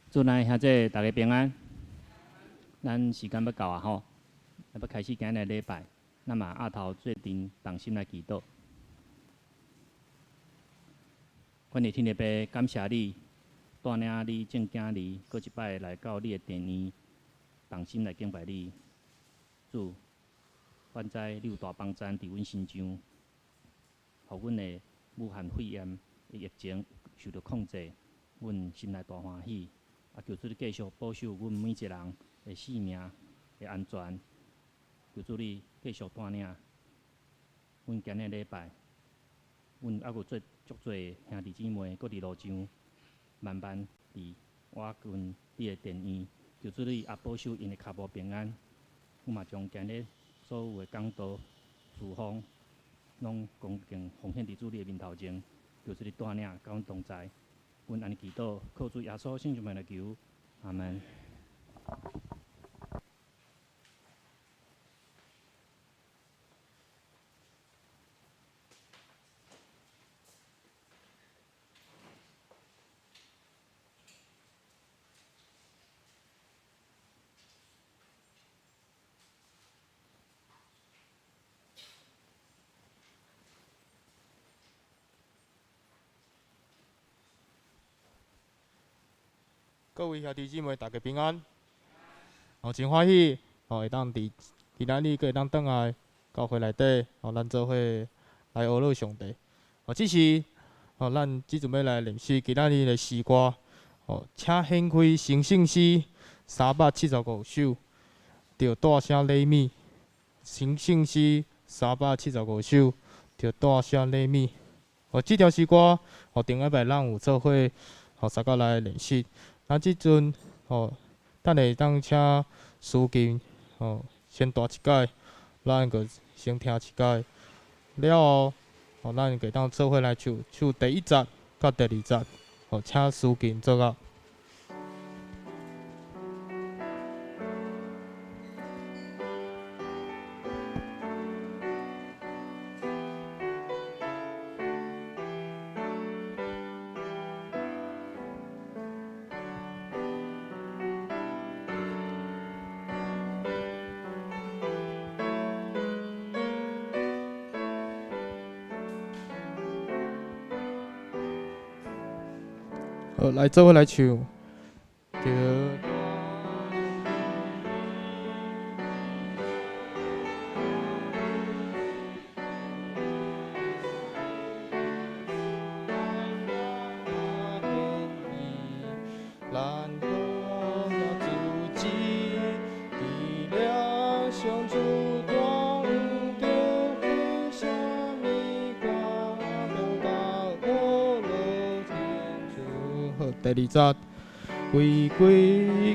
主內兄弟大家平安。咱時間欲到啊吼，欲開始今日禮拜，咱嘛額頭做陣同心來祈禱。阮的天父爸，感謝你帶領你眾囝兒，閣一擺來到你的殿院，同心來敬拜你。主，阮知你有大幫贊佇阮身上，予阮的武漢肺炎的疫情受著控制，阮心內大歡喜。啊，求主你繼續保守阮每一個人的性命的安全。求主你繼續帶領阮今日禮拜，阮猶閣做足濟兄弟姊妹，閣佇路上慢慢佇倚近你的殿院。求主你也保守𪜶的跤步平安。阮嘛將今日所有的講道、事奉，攏恭敬奉獻佇主你的面頭前。求主你帶領，佮阮同在。阮按呢祈禱，靠主耶穌聖名來求，阿門。各位兄弟姊妹，大家平安。哦，真歡喜，哦，會當佇今仔日閣會當轉來教會內底，哦，咱做伙來學樂上帝。哦，這是哦，咱這陣欲來練習今仔日的詩歌。哦，請掀開成聖詩375首，著大聲禮物。成聖詩375首，著大聲禮物。哦，這條詩歌，哦，頂禮拜咱有做伙，哦，三個來練習。啊，這陣吼，等下當請司琴吼先彈一擺，咱閣先聽一擺。了後，吼，咱會當做伙來唱，唱第一節佮第二節，吼，請司琴做樂。好，來做伙來唱。對。第二節，為歸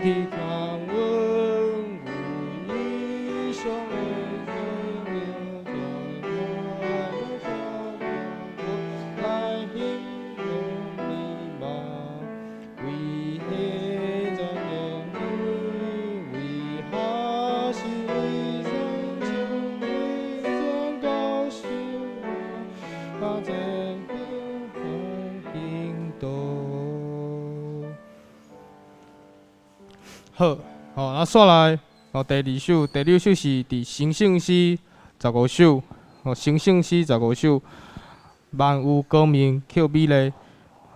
去看阮有異常的生命，來形容你嗎？為何咱眼淚，為何是為咱情，為咱高興，把這行動。好，吼，啊，煞來，吼，第二首，第二首是佇成聖詩十五首，吼，成聖詩十五首，萬有光明抾美麗，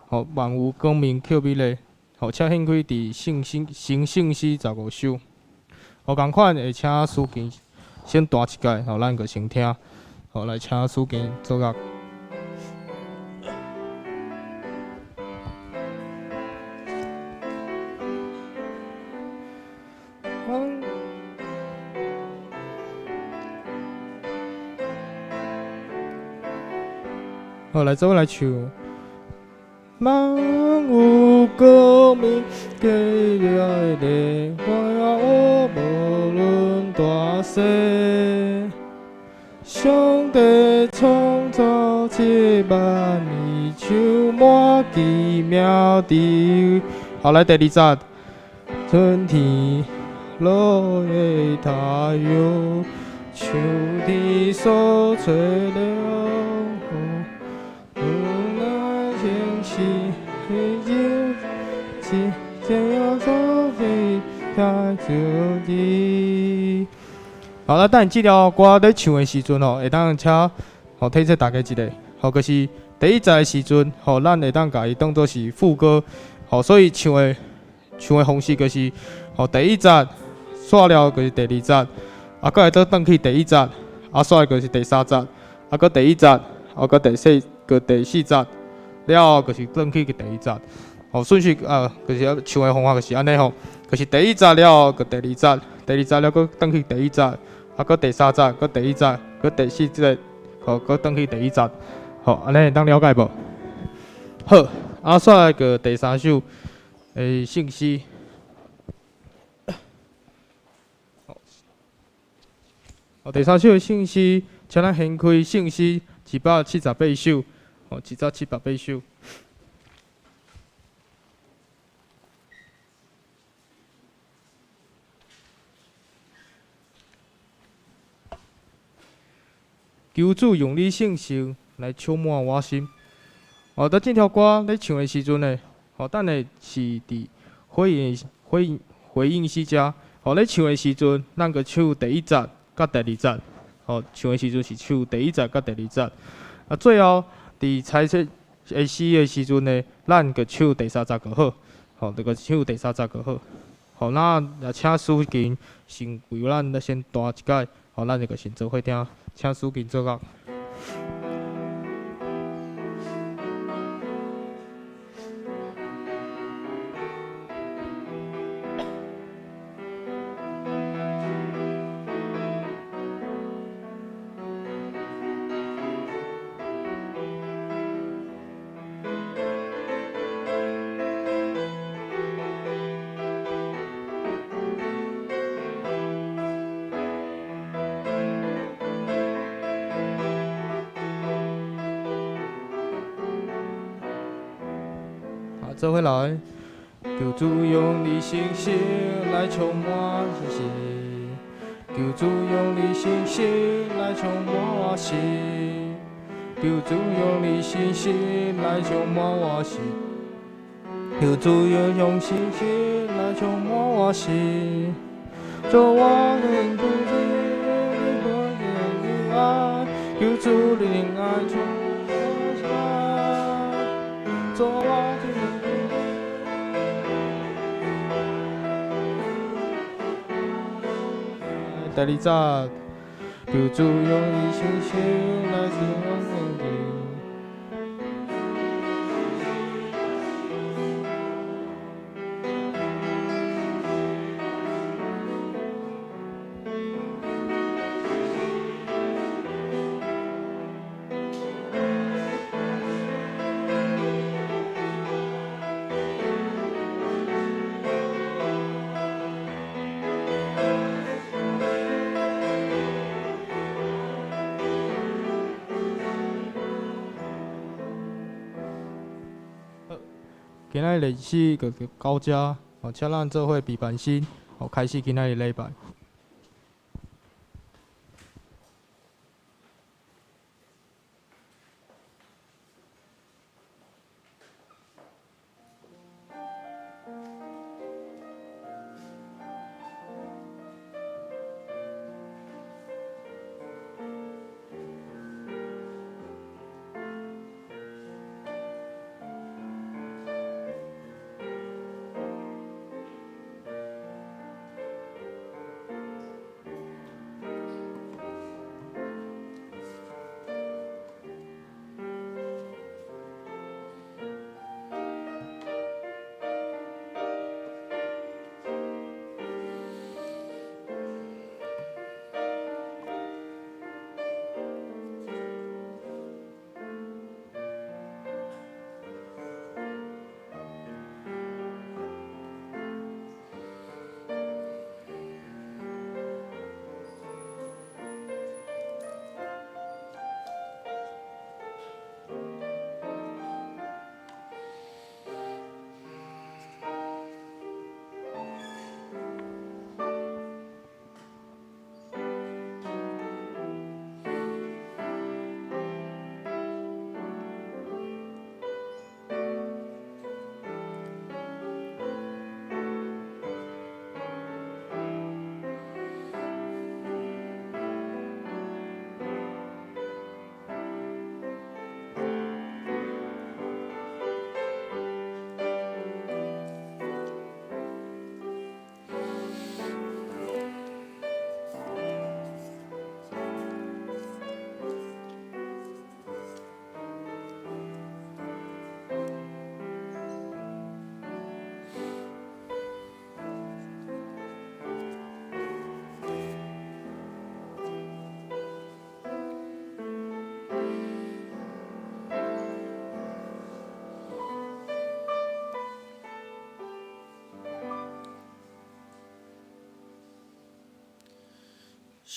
吼，萬有光明抾美麗，吼，請掀開佇聖聖成聖詩十五首，吼，仝款會請司琴先彈一擺，吼，咱閣先聽，吼，來請司琴做樂。好，來做伙來唱。萬有光明，給愛的我，無論大細，上帝創造這萬物，充滿奇妙的。好，來第二節。春天落的太陽，秋天所吹的風，春来天氣，一季這樣主你。好，咱等下這條歌咧唱的時陣吼，會當請吼提醒大家一下，吼，就是第一節的時陣，吼，咱會當共伊當做是副歌，吼，所以唱的方式就是，吼，第一節煞了就是第二節，啊，閣會倒轉去第一節，啊，煞就是第三節，啊，閣第一節，啊，閣第四節，了後就是轉去第一節，吼，順序啊，就是唱的方法就是按呢吼，就是第一節了後，閣第二節，第二節了閣轉去第一節，啊，閣第三節，閣第一節，閣第四節，吼，閣轉去第一節，吼，按呢會當了解無？好，啊，煞來個第三首的聖詩。好，第三首的聖詩，請咱掀開聖詩278首，吼，278首。求主用你聖神來充滿我心。哦，當這條歌咧唱的時陣呢，哦，等下是佇回應詩遮。哦，咧唱的時陣，咱閣唱第一節佮第二節。哦，唱的時陣是唱第一節佮第二節。啊，最後佇猜測的詩的時陣呢，咱閣唱第三節就好。吼，就閣唱第三節就好。吼，那也請司琴先為咱來先彈一擺，吼，咱就閣先做伙聽，請司琴做樂。做伙來，求主用你信心來充滿我心，求主用你信心來充滿我心，求主用你信心來充滿我心，求主用信心來充滿我心，做我的主你愛，求主你愛充滿我心，做我的。第二節，求主用你信心來充滿我心。今仔日禮拜就到這，哦，請咱做伙閉班先，哦，開始今仔日禮拜。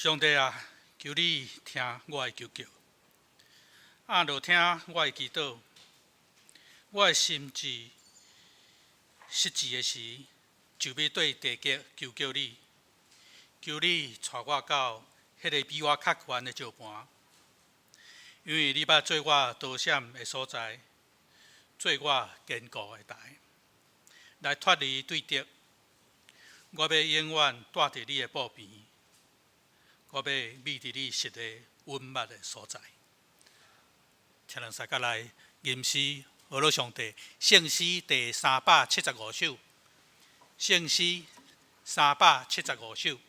上帝啊，求你聽我的求叫，按著聽我的祈禱。我的心志失志的時，就欲對地極求叫你，求你帶我到彼个比我較懸的石盤，因為你捌做我逃閃的所在，做我堅固的台，來脫離對敵。我欲永遠蹛佇你的布邊，我欲覕佇你實的穩密的所在。請咱大家來吟詩，學樂上帝聖詩第375首，聖詩375首。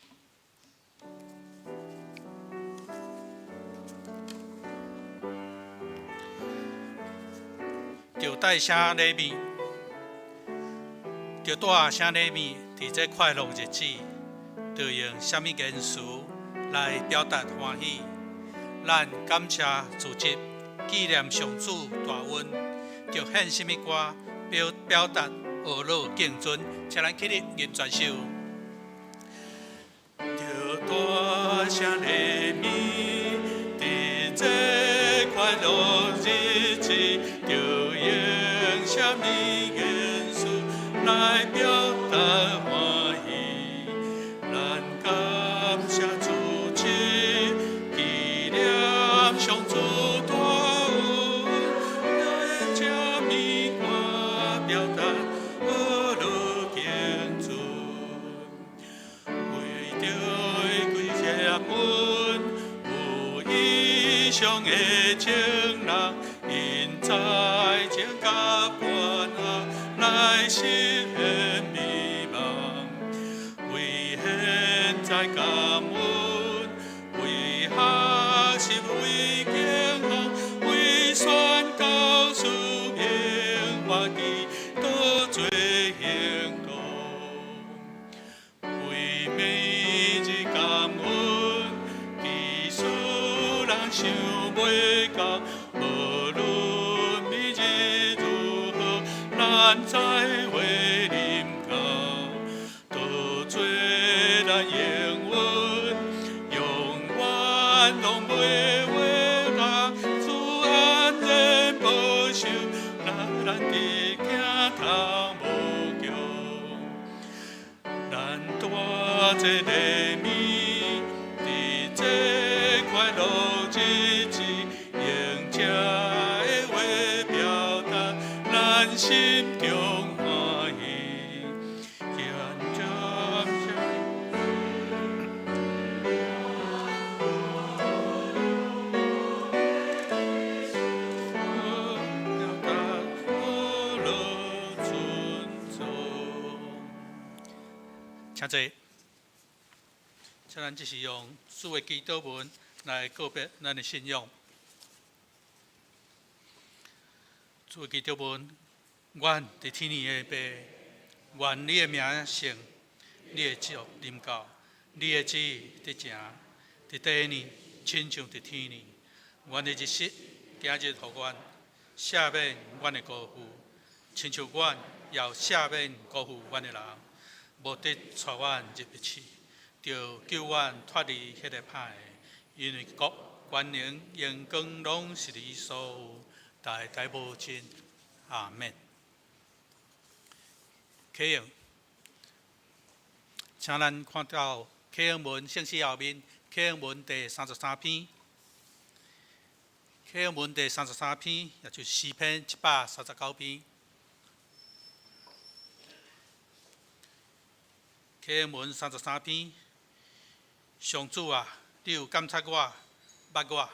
著帶啥禮物，著帶啥禮物，佇這快樂日子，著用啥物言辭來表達歡喜？咱感謝主日，紀念上主大恩，著獻啥物歌表表達呵咾敬尊？請咱起立吟全首。著帶啥禮物，佇這快樂日子，著用啥物言辭來表達歡喜？咱感謝主日，紀念上主大恩，來這物歌表達呵咾敬尊。為著歸結婚，有異鄉的情人，𪜶在情甲伴下來實現美夢。為現在感恩，為學習，為健康，為宣告使命，發起倒做行動。為每日感恩，其實人想袂到，無論明日如何，咱再會臨到，倒做咱永遠，永遠攏袂話人，主安然保守，讓咱佇行通無窮。咱帶這禮物，佇這快樂日子，用這个話表達咱心中歡喜。願感謝表達呵咾尊重。請坐。請咱這是用主的祈禱文來告別咱的信仰。主的祈禱文，願佇天的父，願你的名聖，你的國臨到，你的旨意得成，佇地呢，親像佇天呢。阮的日食，今日予阮，赦免阮的辜負，親像阮也有赦免辜負阮的人，無得帶阮入去試，著救阮脫離彼个歹的，因為國、權能、榮光攏是你所有，代代無盡。阿們。啟用，請咱看到啟用文聖詩後面，啟用文第33篇，啟用文第33篇，也就是詩篇139篇。啟用文三十三篇，上主啊，你有監察我，捌我。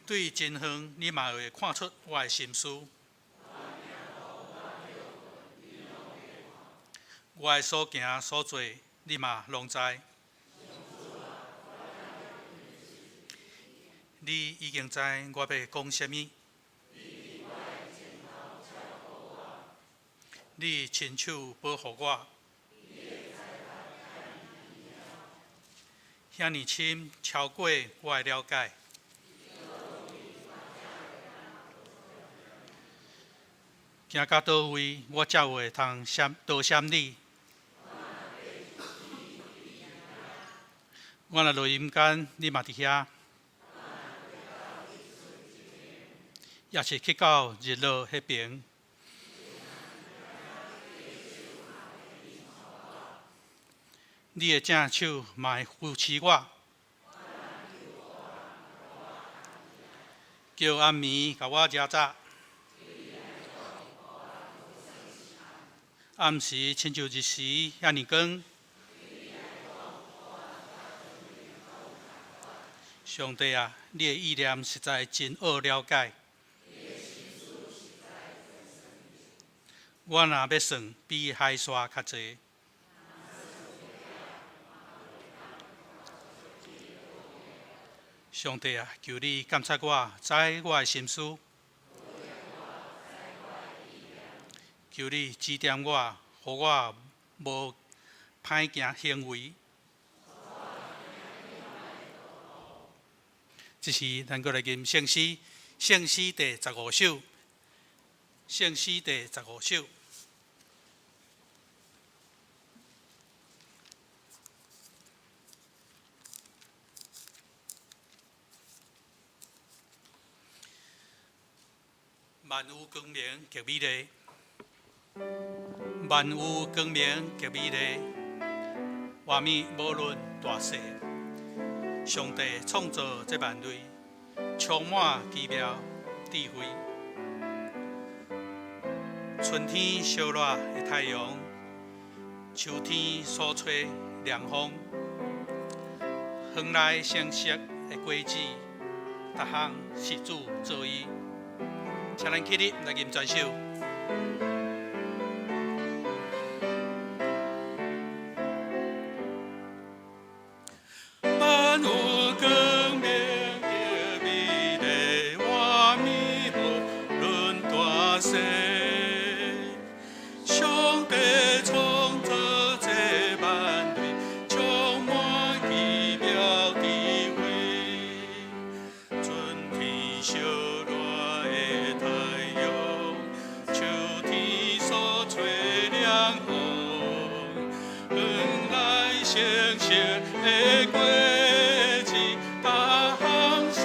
對真遠，你嘛會看出我的心思。我的所行所做，你嘛攏知。你已經知我欲講啥物。你親手保護我。遐爾深，超過我的了解。行到佗位，我才有會通閃逃閃你。我若落陰間，你嘛佇遐；抑是去到日落彼爿，你的正手嘛會扶持我，叫暗暝共我遮罩，暗時親像日時遐爾光。上帝啊，你的意念實在真奧了解。我若欲算，比海沙較濟。上帝啊，求你監察我，知我的心思。求你指點我，予我無歹行行為。這時，咱閣來吟聖詩，聖詩第15首，聖詩第十五首。萬有光明極美麗，萬有光明極美麗，畫面無論大細，上帝創造這萬類，充滿奇妙智慧。春天燒熱的太陽，秋天所吹涼風，園內成熟的果子，逐項是主造伊。請咱起立來吟全首。萬有光明極美麗，畫面無論大細，上帝創造這萬類，充滿奇妙智慧。春天燒熱的太陽，秋天所吹涼風，園內成熟的果子，逐項是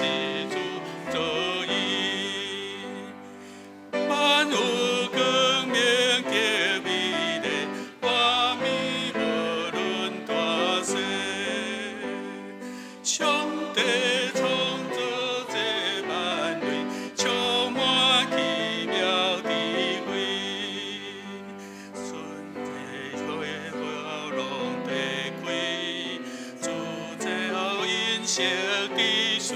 主造伊。萬有光明極美麗，畫面無論大細，上帝創造這萬類，充滿奇妙智慧。春天花攏在開，主造音色之水，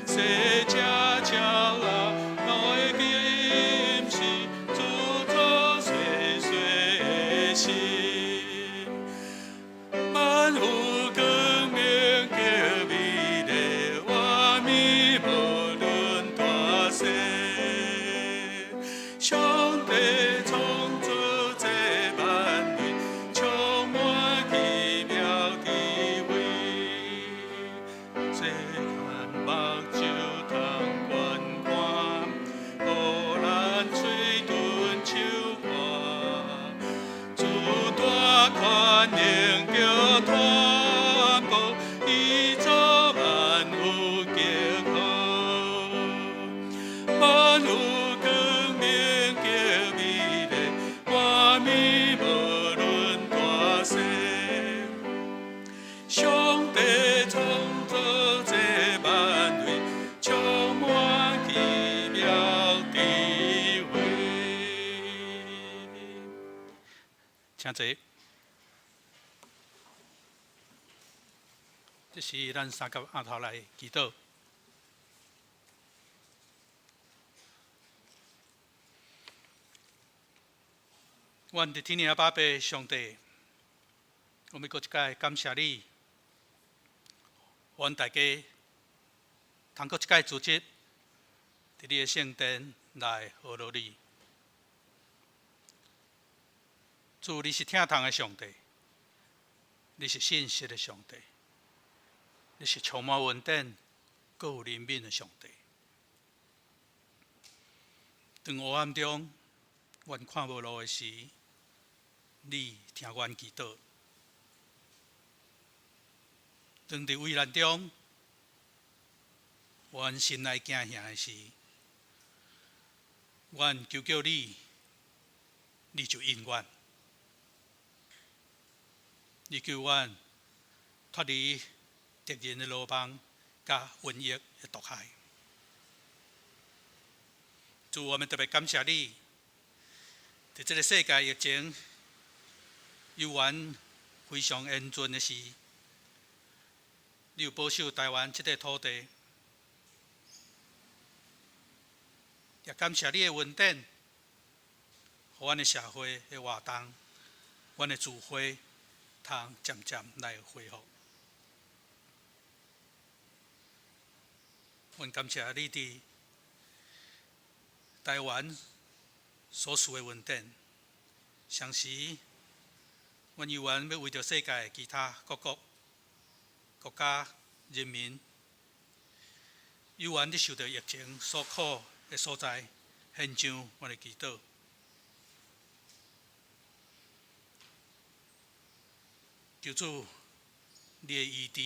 細隻鳥仔來吟詩，主造細細的詩。萬有光明極美麗，畫面無論大細，上帝創造這萬類，充滿奇妙智慧。細漢目睭通觀看，予咱喙唇手看，主大權能著傳播，伊造萬有極好。萬有光明極美麗，畫面無論大細，上帝創造這萬類，充滿奇妙智慧。請坐。這是咱三甲阿頭來祈禱。阮佇天的阿爸父上帝，我們閣一擺感謝你，阮大家通閣一擺組織佇你的聖殿來學羅你。主，你是疼痛的上帝，你是信實的上帝，你是充滿恩典、閣有憐憫的上帝。當黑暗中，阮看無路的時，你聽阮祈禱。當佇危難中，阮心內驚嚇的時，阮求叫你，你就應阮。你救阮脫離敵人的羅網，佮瘟疫的毒害。主，我們特別感謝你，佇這个世界疫情猶原非常嚴峻的時，你有保守台灣這塊土地，也感謝你的恩典，予阮的社會的活動，阮的聚會，通漸漸來恢復。阮感謝你佇台灣所賜的恩典，同時，阮猶原欲為著世界其他各國國家人民，猶原佇受著疫情所苦的所在，獻上阮的祈禱。求主，你的醫治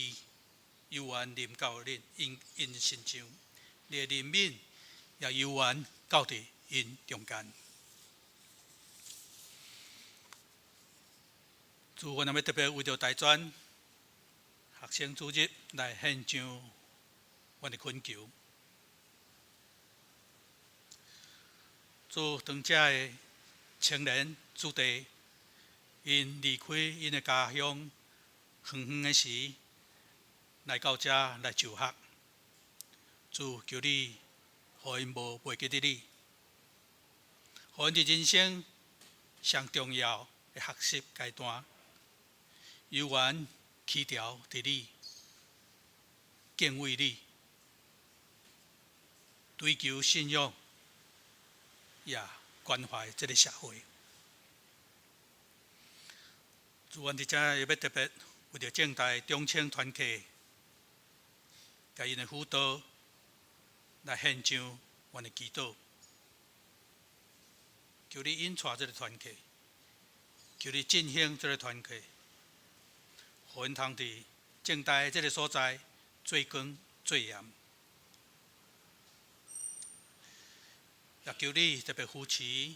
猶原臨到恁𪜶𪜶身上，你的憐憫也猶原到佇𪜶中間。主，阮欲特別為著大專學生主日來獻上阮的懇求。主，當遮的青年子弟，𪜶離開𪜶的家鄉遠遠的時，來到遮來就學。主，求你予𪜶無袂記得你，予𪜶佇人生上重要的學習階段，猶原起牢佇你，敬畏你，追求信仰，也關懷這个社會。主，阮佇遮也欲特別為著政大中青團契，共𪜶的輔導來獻上阮的祈禱。求你引帶這个團契，求你振興這个團契，予𪜶通佇政大這个所在做光做鹽。也求你特別扶持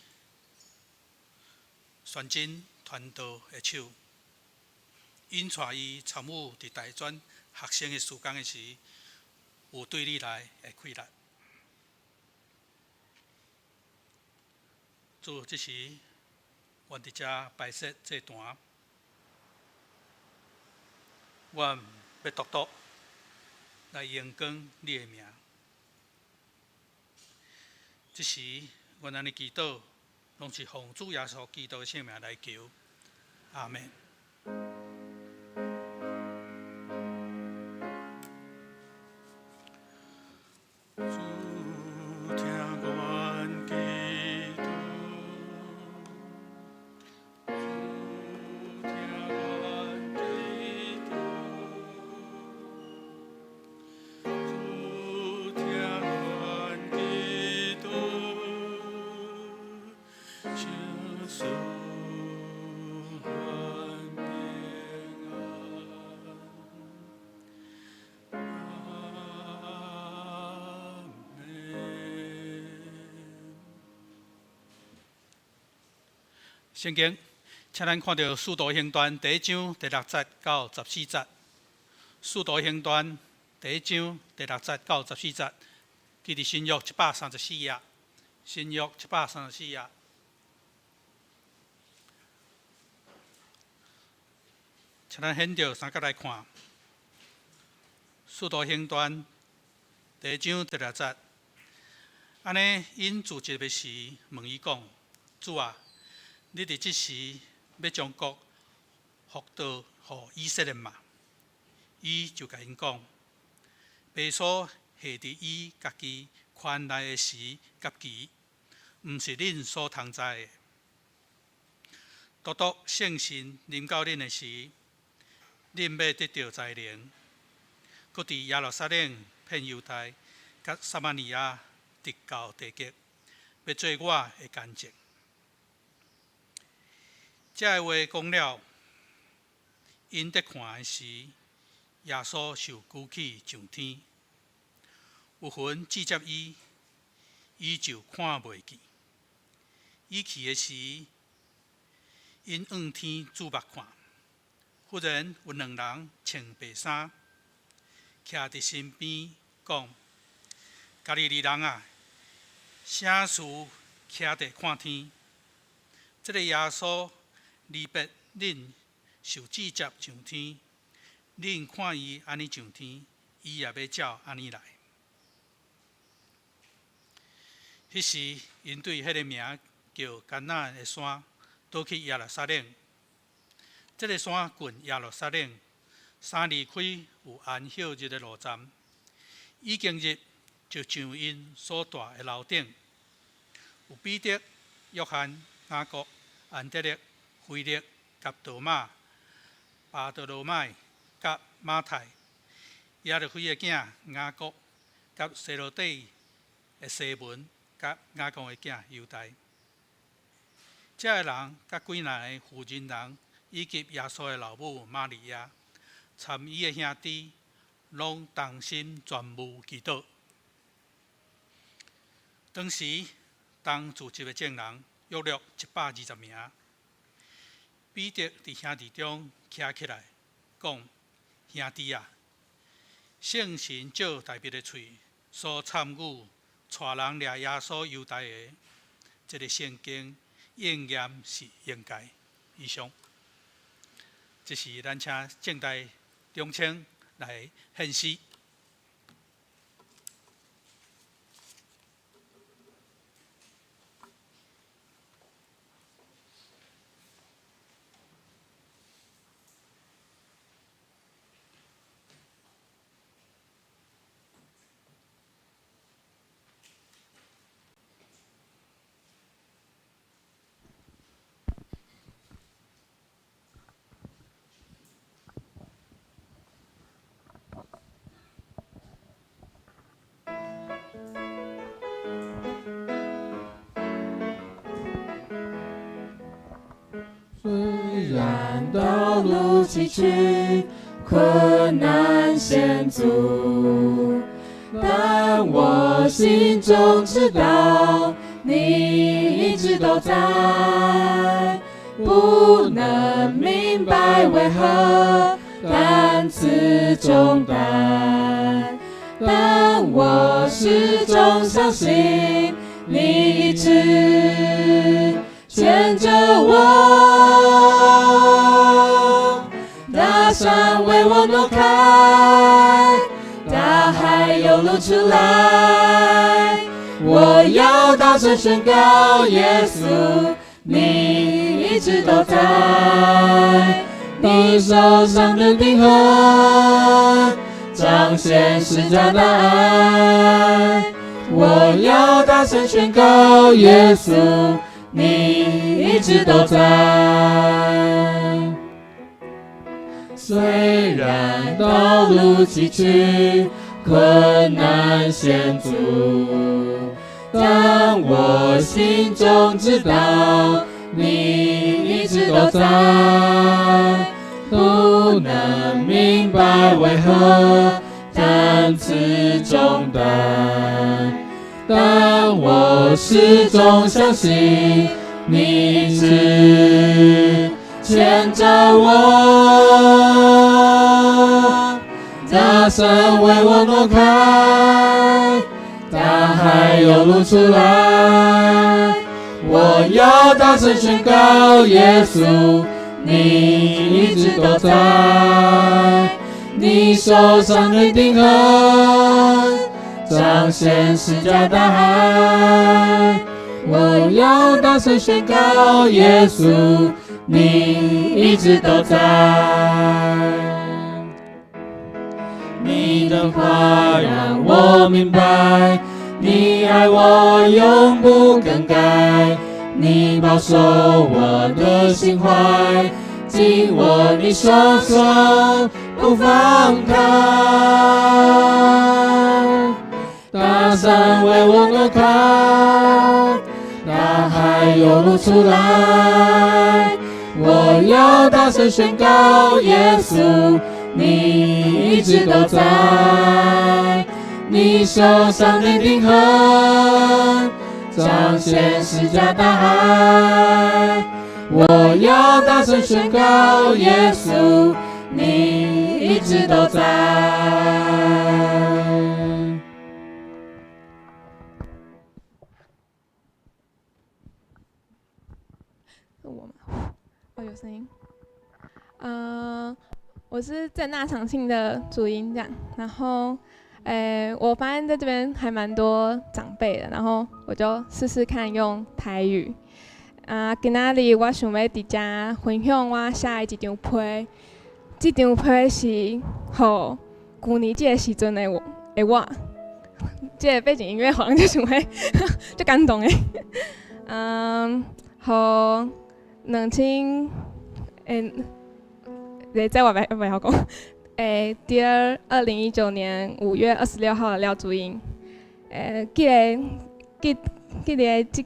宣真傳道的手，引帶伊參與佇大專學生的事工的時，有對你來的氣力。主，這時，阮佇遮擺設祭壇，阮欲獨獨來榮光你的名。這時，阮按呢祈禱，攏是奉主耶穌基督的聖名來求。阿們。主聽阮祈禱，主聽阮祈禱，主聽阮祈禱，請賜阮平安。阿們。聖經，請咱看著《使徒行傳》第一章第六節到十四節，《使徒行傳》第一章第六節到十四節，記佇新約734頁，新約734頁。請咱掀著三角來看，《使徒行傳》第一章第六節，按呢，𪜶聚集的時，問伊講：主啊，你佇這時欲將國復倒予以色列嗎？伊就共𪜶講：父所下佇伊家己權內的時佮期，毋是恁所通知的。獨獨聖神臨到恁的時，恁欲得著才能，閣佇耶路撒冷、遍猶太、佮撒瑪利亞，直到地極，欲做我的見證。這个話講了，𪜶佇看的時，耶穌受舉起上天，有雲遮遮伊，伊就看袂見。伊去的時，𪜶向天注目看，忽然有兩人穿白衫，徛佇身邊，講：加利利人啊，啥事徛佇看天？這个耶穌離別恁，受接上天，恁看伊按呢上天，伊也欲照按呢來。彼時，𪜶對彼个名叫橄欖的山，倒去耶路撒冷。這个山近耶路撒冷3里開有安息日的路站，已經日就上𪜶所住的樓頂，有彼得、約翰、雅各、安德烈、腓力、佮多馬、巴多羅買、佮馬太、亞勒腓的囝雅各、佮西羅底的西門、佮雅各的囝猶大。這个人佮幾若个附近人，以及耶穌的老母瑪利亞，參伊的兄弟，攏同心全無祈禱。當時同聚集的眾人約略120名。彼得佇兄弟中徛起來，講：兄弟啊，聖神照大衛的喙所參與帶人掠耶穌猶大的，這个聖經應驗是應該。以上，這是咱請正大長青來獻詩。雖然道路崎嶇，困難險阻，但我心中知道，你一直都在。不能明白為何擔此重擔，但我始終相信你一直牽著我。大山為我挪開，大海有路出來。我要大聲宣告，耶穌，你一直都在。你手上的釘痕，彰顯十架大愛。我要大聲宣告，耶穌，你一直都在。雖然道路崎嶇，困難險阻，但我心中知道，你一直都在。不能明白為何擔此重擔，但我始終相信你一直牽著我。大山為我挪開，大海有路出來。我要大聲宣告，耶穌，你一直都在。你手上的釘痕，彰顯十架大愛。我要大聲宣告，耶穌，你一直都在。你的話讓我明白，你愛我永不更改。你保守我的心懷，緊握你雙手不放開。大山為我挪開，大海有路出來。我要大聲宣告，耶穌，你一直都在，你手上的釘痕，彰顯十架大愛。我要大聲宣告，耶穌，你一直都在。是我嗎？哦，有聲音。我是政大長青的主音這樣，然後，我發現在這邊還蠻多長輩的，然後我就試試看用台語。啊，今仔日我想欲佇遮分享我寫的一張批，這張批是予舊年這个時陣的我的我，這個背景音樂好像就想欲足感動的。嗯，予兩千，這我袂曉講。Dear 2019年5月26號的廖主英，記得記記得這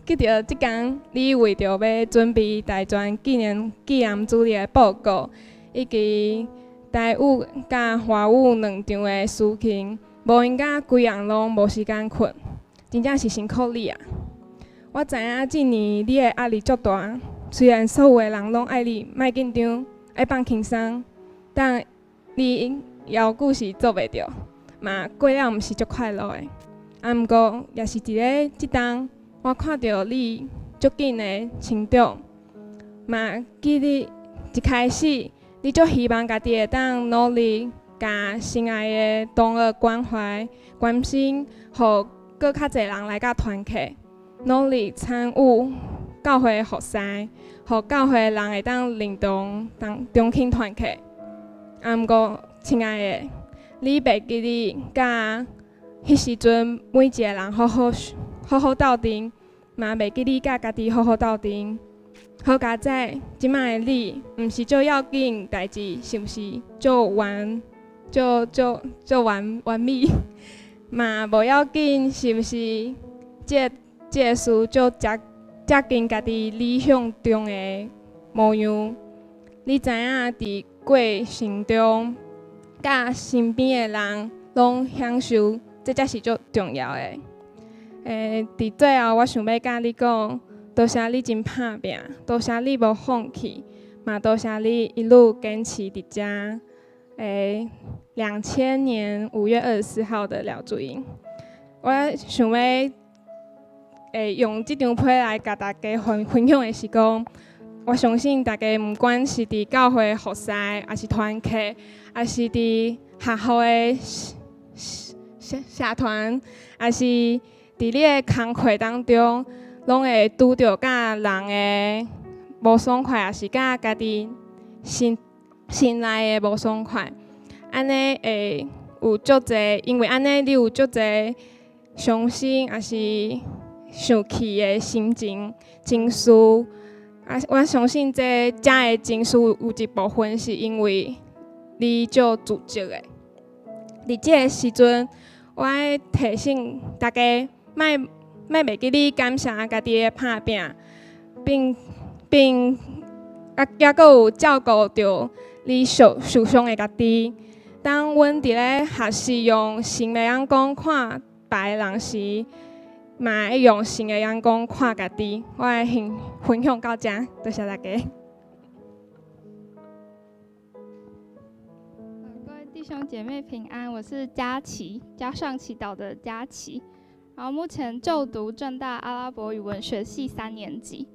記著這工，你為著欲準備大專紀念紀念主日的報告，以及台語佮華語兩場的司慶，無閒甲規暗攏無時間睏，真正是辛苦你啊！我知影這年你的壓力足大，雖然所有的人攏愛你莫緊張，愛放輕鬆，但你猶閣是做袂著，嘛過了毋是足快樂的。啊，毋過也是佇咧這冬，我看著你足緊的成長，嘛記得一開始你足希望家己會當努力，共心愛的同學關懷、關心，予閣較濟人來佮團契，努力參與教會服侍，予教會人會當認同、當中心團契。啊，毋過，親愛的，你袂記得佮彼時陣每一个人好好好好鬥陣，嘛袂記得佮家己好好鬥陣。好佳哉，這擺的你，毋是足要緊代誌，是毋是足完、足足足完完美？嘛無要緊，是毋是這個這个事足接接近家己理想中的模樣？你知影佇過程中，佮身邊的人攏享受，這才是足重要的。佇最後，我想欲佮你講，多謝你真拍拚，多謝你無放棄，嘛多謝你一路堅持佇遮。2000年5月24號的廖主英，我想欲用這張批來共大家分分享的是講，我相信大家毋管是佇教會服侍，抑是團契，抑是佇學校的社社團，抑是佇你的工課當中，攏會拄著佮人的無爽快，抑是佮家己心心內的無爽快。按呢會有足濟，因為按呢你有足濟傷心，抑是生氣的心情情緒。啊，我相信這遮的情緒有一部分是因為你足自責的。佇這个時陣，我愛提醒大家，莫莫袂記得感謝家己的拍拚，並並啊，猶閣有照顧著你受受傷的家己。當阮佇咧學習用新的眼光看別人時，嘛愛用新的眼光看家己。我愛分分享到遮，多謝大家。各位弟兄姐妹平安，我是佳琪，加上祈禱的佳琪。然後目前就讀政大阿拉伯語文學系三年級。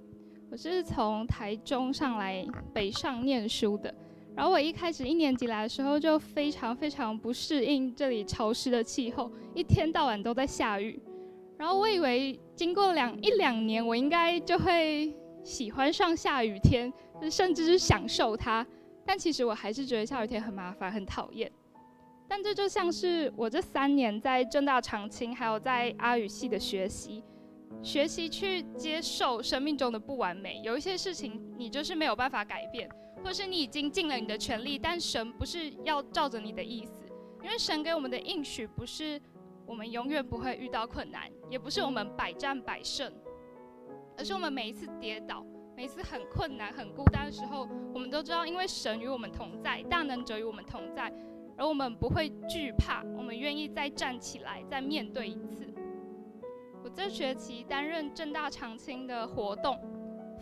我是從台中上來北上念書的。然後我一開始一年級來的時候就非常非常不適應這裡潮濕的氣候，一天到晚都在下雨。然後我以為經過一兩年，我應該就會喜歡上下雨天，甚至是享受它。但其實我還是覺得下雨天很麻煩，很討厭。但這就像是我這3年在政大長青，還有在阿語系的學習，學習去接受生命中的不完美。有一些事情你就是沒有辦法改變，或是你已經盡了你的全力，但神不是要照着你的意思，因為神給我們的應許不是我們永遠不會遇到困難，也不是我們百戰百勝，而是我們每一次跌倒，每每次很困难、很孤单的时候，我们都知道，因为神与我们同在，大能者与我们同在，而我们不会惧怕，我们愿意再站起来，再面对一次。我这学期担任政大长青的活动，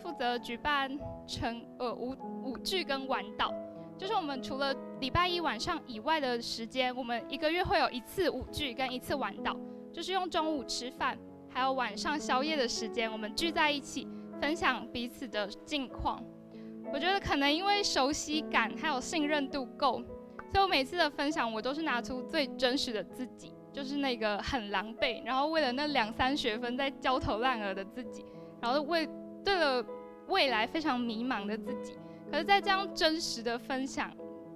负责举办成舞剧跟晚祷，就是我们除了礼拜一晚上以外的时间，我们一个月会有一次舞剧跟一次晚祷，就是用中午吃饭还有晚上宵夜的时间，我们聚在一起分享彼此的近况。我觉得可能因为熟悉感还有信任度够，所以我每次的分享我都是拿出最真实的自己，就是那个很狼狈，然后为了那两三学分在焦头烂额的自己，然后对了未来非常迷茫的自己。可是，在这样真实的分享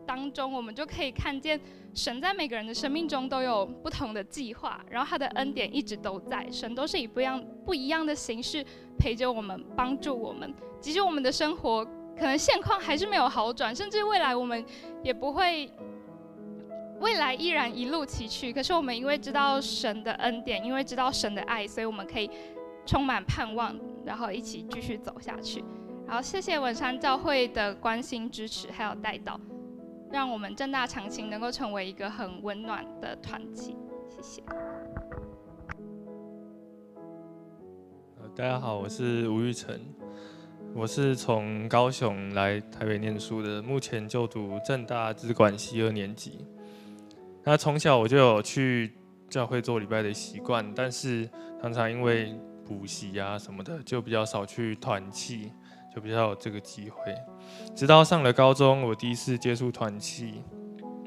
当中，我们就可以看见神在每个人的生命中都有不同的计划，然后他的恩典一直都在，神都是以不一样的形式陪着我们，帮助我们。即使我们的生活可能现况还是没有好转，甚至未来我们也不会，未来依然一路崎岖。可是我们因为知道神的恩典，因为知道神的爱，所以我们可以充满盼望，然后一起继续走下去。然后谢谢文山教会的关心支持还有带导，让我们政大长青能够成为一个很温暖的团体。谢谢。大家好，我是吴玉成，我是从高雄来台北念书的，目前就读政大资管系二年级。那从小我就有去教会做礼拜的习惯，但是常常因为补习啊什么的，就比较少去团契，就比较有这个机会。直到上了高中，我第一次接触团契，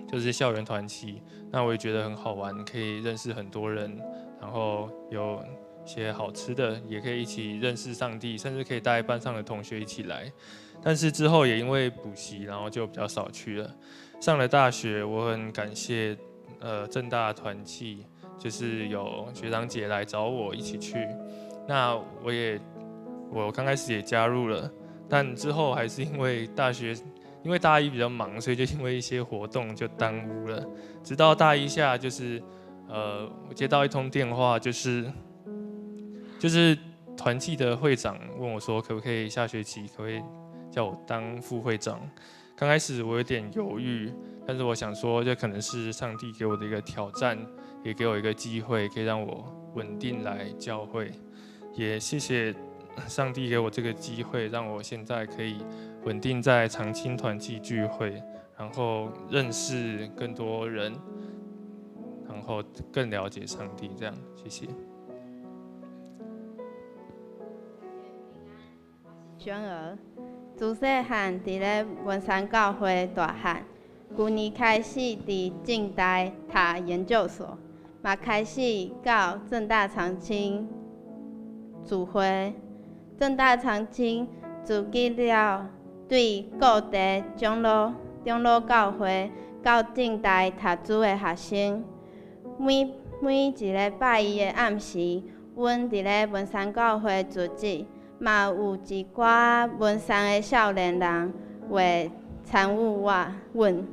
就是校园团契。那我也觉得很好玩，可以认识很多人，然后有一些好吃的，也可以一起认识上帝，甚至可以带班上的同学一起来。但是之后也因为补习，然后就比较少去了。上了大学，我很感谢政大团契，就是有学长姐来找我一起去。那我刚开始也加入了，但之后还是因为大学，因为大一比较忙，所以就因为一些活动就耽误了。直到大一下，就是我接到一通电话，就是团契的会长问我说，可不可以下学期可不可以叫我当副会长？刚开始我有点犹豫，但是我想说，这可能是上帝给我的一个挑战，也给我一个机会，可以让我稳定来教会。也谢谢上帝给我这个机会，让我现在可以稳定在长青团契聚会，然后认识更多人，然后更了解上帝。这样，谢谢。萱儿，自细汉伫咧文山教会大汉，旧年开始伫政大读研究所，嘛开始到政大长青聚会。政大长青组织了对各地长老教会到政大读书的学生，每一个拜一的暗时，阮伫咧文山教会组织，嘛有一寡文山的少年人会参与阮。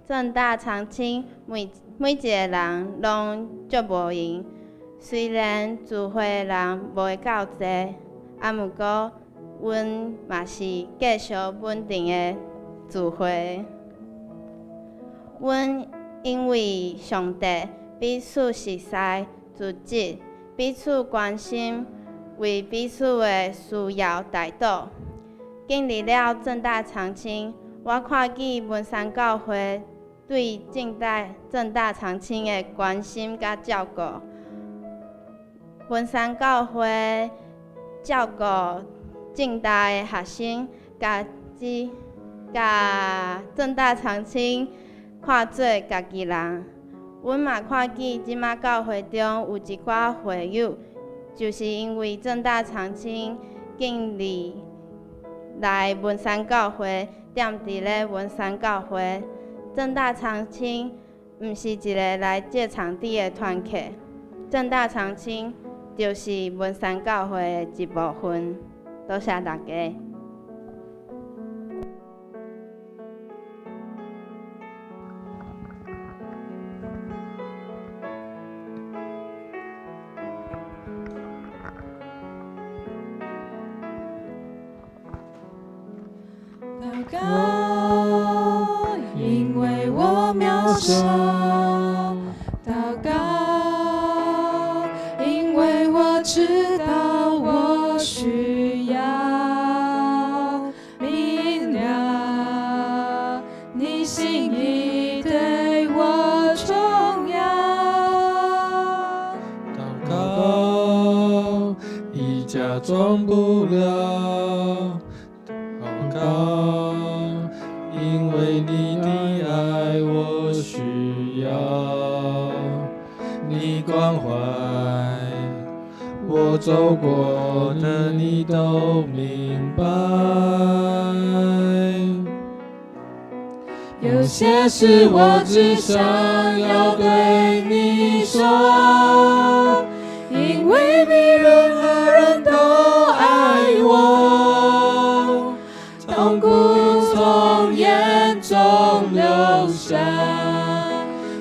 政大长青每一个人拢足无闲，虽然聚会的人无会够济，毋过阮嘛是继续稳定的聚会。阮因为上帝彼此熟似、组织，彼此关心，为彼此的需要代祷。经历了政大长青，我看见文山教会对政大长青的关心佮照顾。文山教会照顾政大的学生，共政大长青看做家己人。阮嘛看见这马教会中有一寡会友，就是因为政大长青建立来文山教会，踮伫咧文山教会。政大长青毋是一个来借场地的团契，政大长青就是文山教会的一部分。多谢大家。告，因為我渺小。禱告，因為我知道我需要明了你心意對我重要。禱告，已假裝不了。禱告，因為你的愛我需要，你關懷我走過的，你都明白。有些事我只想要對你說，因為比任何人都愛我，痛苦從眼中流下，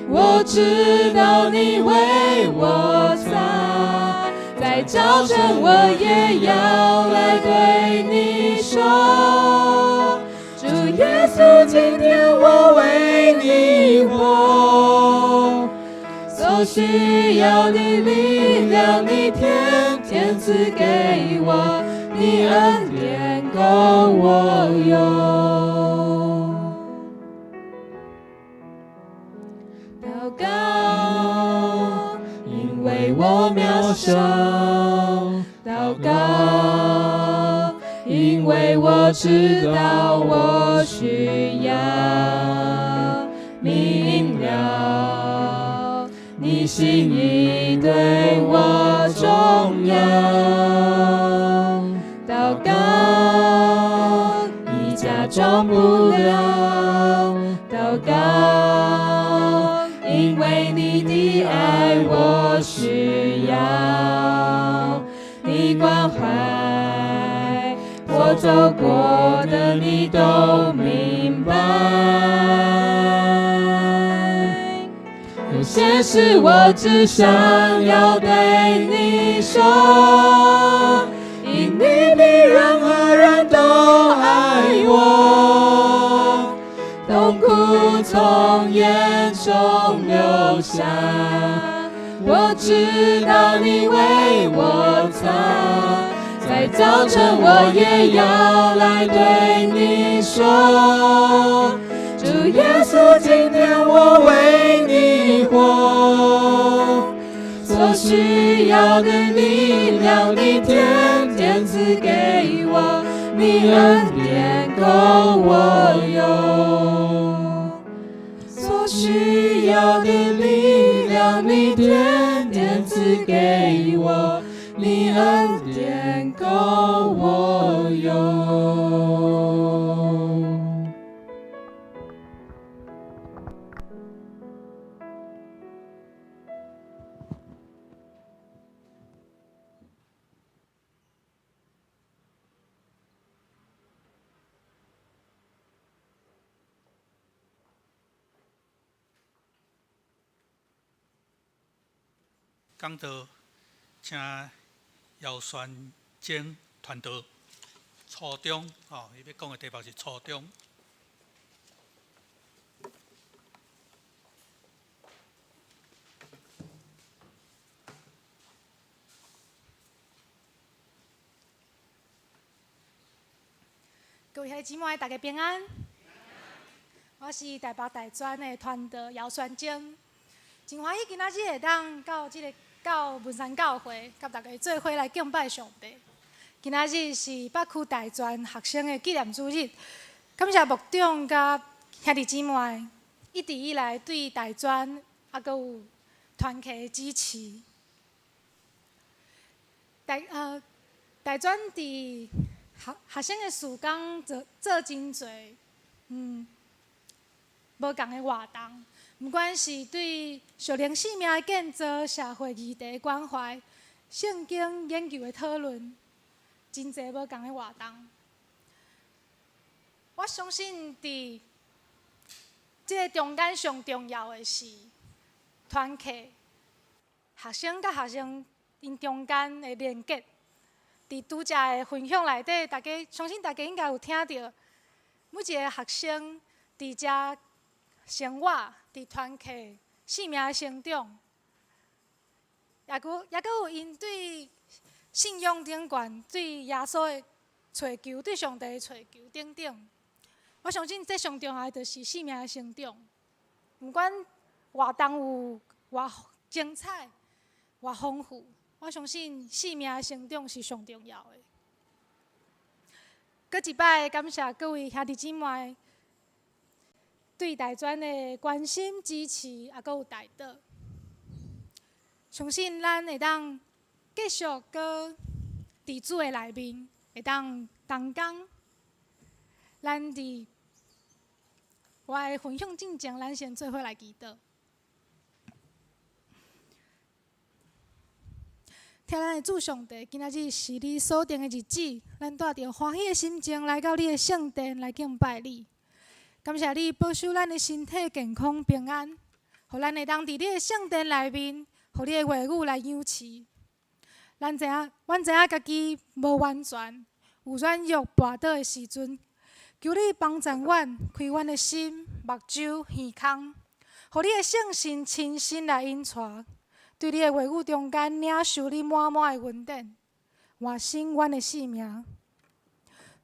我知道你為我擦，在早晨我也要來對你說，主耶穌，今天我為你活，所需要的力量，你天天賜給我，你恩典夠我用。禱告，因為我渺小。禱告，因為我知道我需要明了你心意對我重要。禱告，已假裝不了。禱告，因為你的愛我需要，你關懷我走過的，你都明白。有些事我只想要對你說，因你比任何人都愛我，痛苦從眼中流下，我知道你為我擦，在早晨我也要來對你說，主耶穌，今天我為你活，所需要的力量，你天天賜給我，你恩典夠我用。所需要的力量，你天天賜給我，你恩典夠我用。講道，請姚宣貞傳道，初中吼，伊欲講的題目是初中。各位兄弟姊妹，大家平安。我是台北大專的傳道姚宣貞，真歡喜今仔日會當到這個到文山教會，佮大家做伙來敬拜上帝。今仔日是北區大專學生的紀念主日，感謝牧長佮兄弟姊妹一直以來對大專猶閣有團契的支持。大專佇學生的事工做做真濟，無仝的活動，毋管是對屬靈生命的建造、社會議題的關懷、聖經研究的討論，真濟無仝的活動。我相信佇這个中間上重要的是團契，學生佮學生𪜶中間的連結。佇拄才的分享內底，大家相信大家應該有聽著，每一个學生佇遮生活，佇團契，生命的成長，抑閣有𪜶對信仰頂懸，對耶穌的揣求，對上帝的揣求等等。我相信這上重要的就是生命的成長。毋管活動有偌精彩、偌豐富，我相信生命的成長是上重要的。閣一擺感謝各位兄弟姊妹對大專的關心支持，抑閣有代禱。相信咱會當繼續閣佇主的內面，會當同工。咱佇我的分享進前，咱先做伙來祈禱。疼咱的主上帝，今仔日是你所定的日子，咱帶著歡喜的心情來到你的聖殿來敬拜你。感謝你保守咱的身體健康平安，予咱會當佇你的聖殿內面，予你的話語來養飼。咱知影，阮知影家己無完全，有軟弱跋倒的時陣，求你幫助阮，開阮的心、目睭、耳孔，予你的聖神親身來引帶。對你的話語中間領受你滿滿的恩典，換新阮的生命。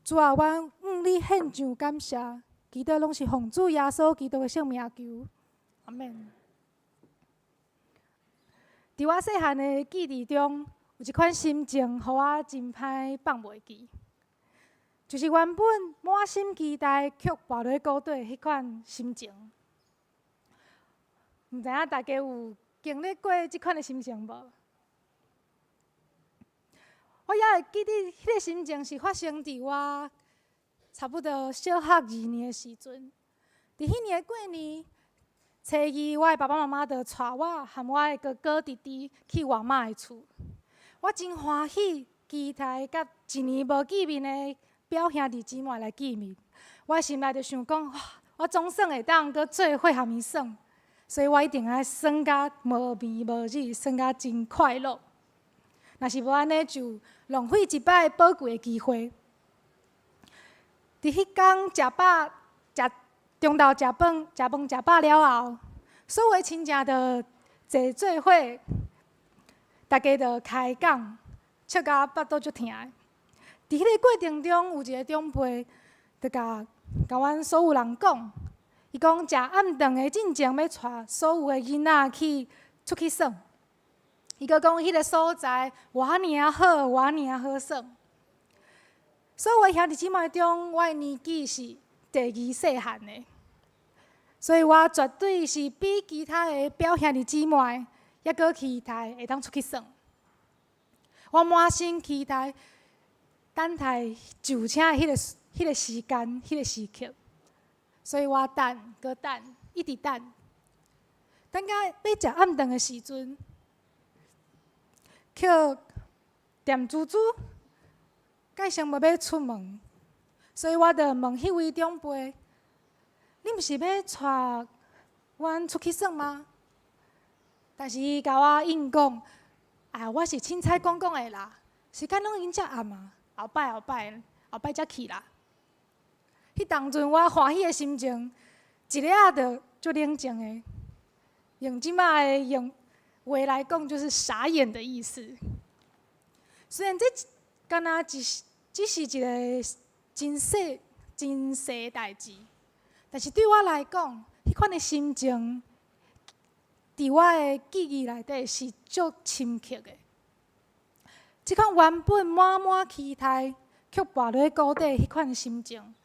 主啊，阮向你獻上感謝，祈禱攏是奉主耶穌基督的聖名求，阿們。佇我細漢的記憶中，有一款心情，予我真歹放袂記，就是原本滿心期待卻跋落谷底彼款心情。毋知影大家有經歷過這款的心情無？我猶會記得彼個心情是發生佇我差不多小學二年的時陣。佇彼年的過年，初二，我的爸爸媽媽就帶我和我的哥哥弟弟去我媽的厝。我真歡喜，期待佮一年無見面的表兄弟姊妹來見面。我心內就想講，哇，我總算會當閣做伙和𪜶耍。所以我一定愛耍甲無眠無日，耍甲真快樂。若是無按呢，就浪費一擺寶貴的機會。佇彼工食飽，食中晝食飯，食飯食飽了後，所有的親戚就坐做伙，大家就開講，笑甲腹肚足疼的。佇彼個過程中，有一個長輩就共共阮所有人講。伊講食暗頓的進前，欲帶所有的囡仔去出去耍。伊閣講彼個所在偌爾仔好，偌爾仔好耍。所有的兄弟姊妹中，我的年紀是第二細漢的，所以我絕對是比其他的表兄弟姊妹猶閣期待會當出去耍。我滿心期待等待就車的彼個時間、彼個時刻。所以我等，閣等，一直等，等到欲食暗頓的時陣，卻恬滋滋，蓋先無欲出門，所以我就問彼位長輩：你毋是欲帶阮出去耍嗎？但是伊共我應講：啊，我是凊彩講講的啦，時間攏已經遮暗啊，後擺後擺，後擺才去啦。彼當陣，我歡喜的心情，一下就足冷靜的。用這馬的用話來講，就是傻眼的意思。雖然這敢若只是一個真細真細的代誌，但是對我來講，彼款的心情，佇我的記憶內底是足深刻的。這款原本滿滿期待，卻跋落谷底彼款心情，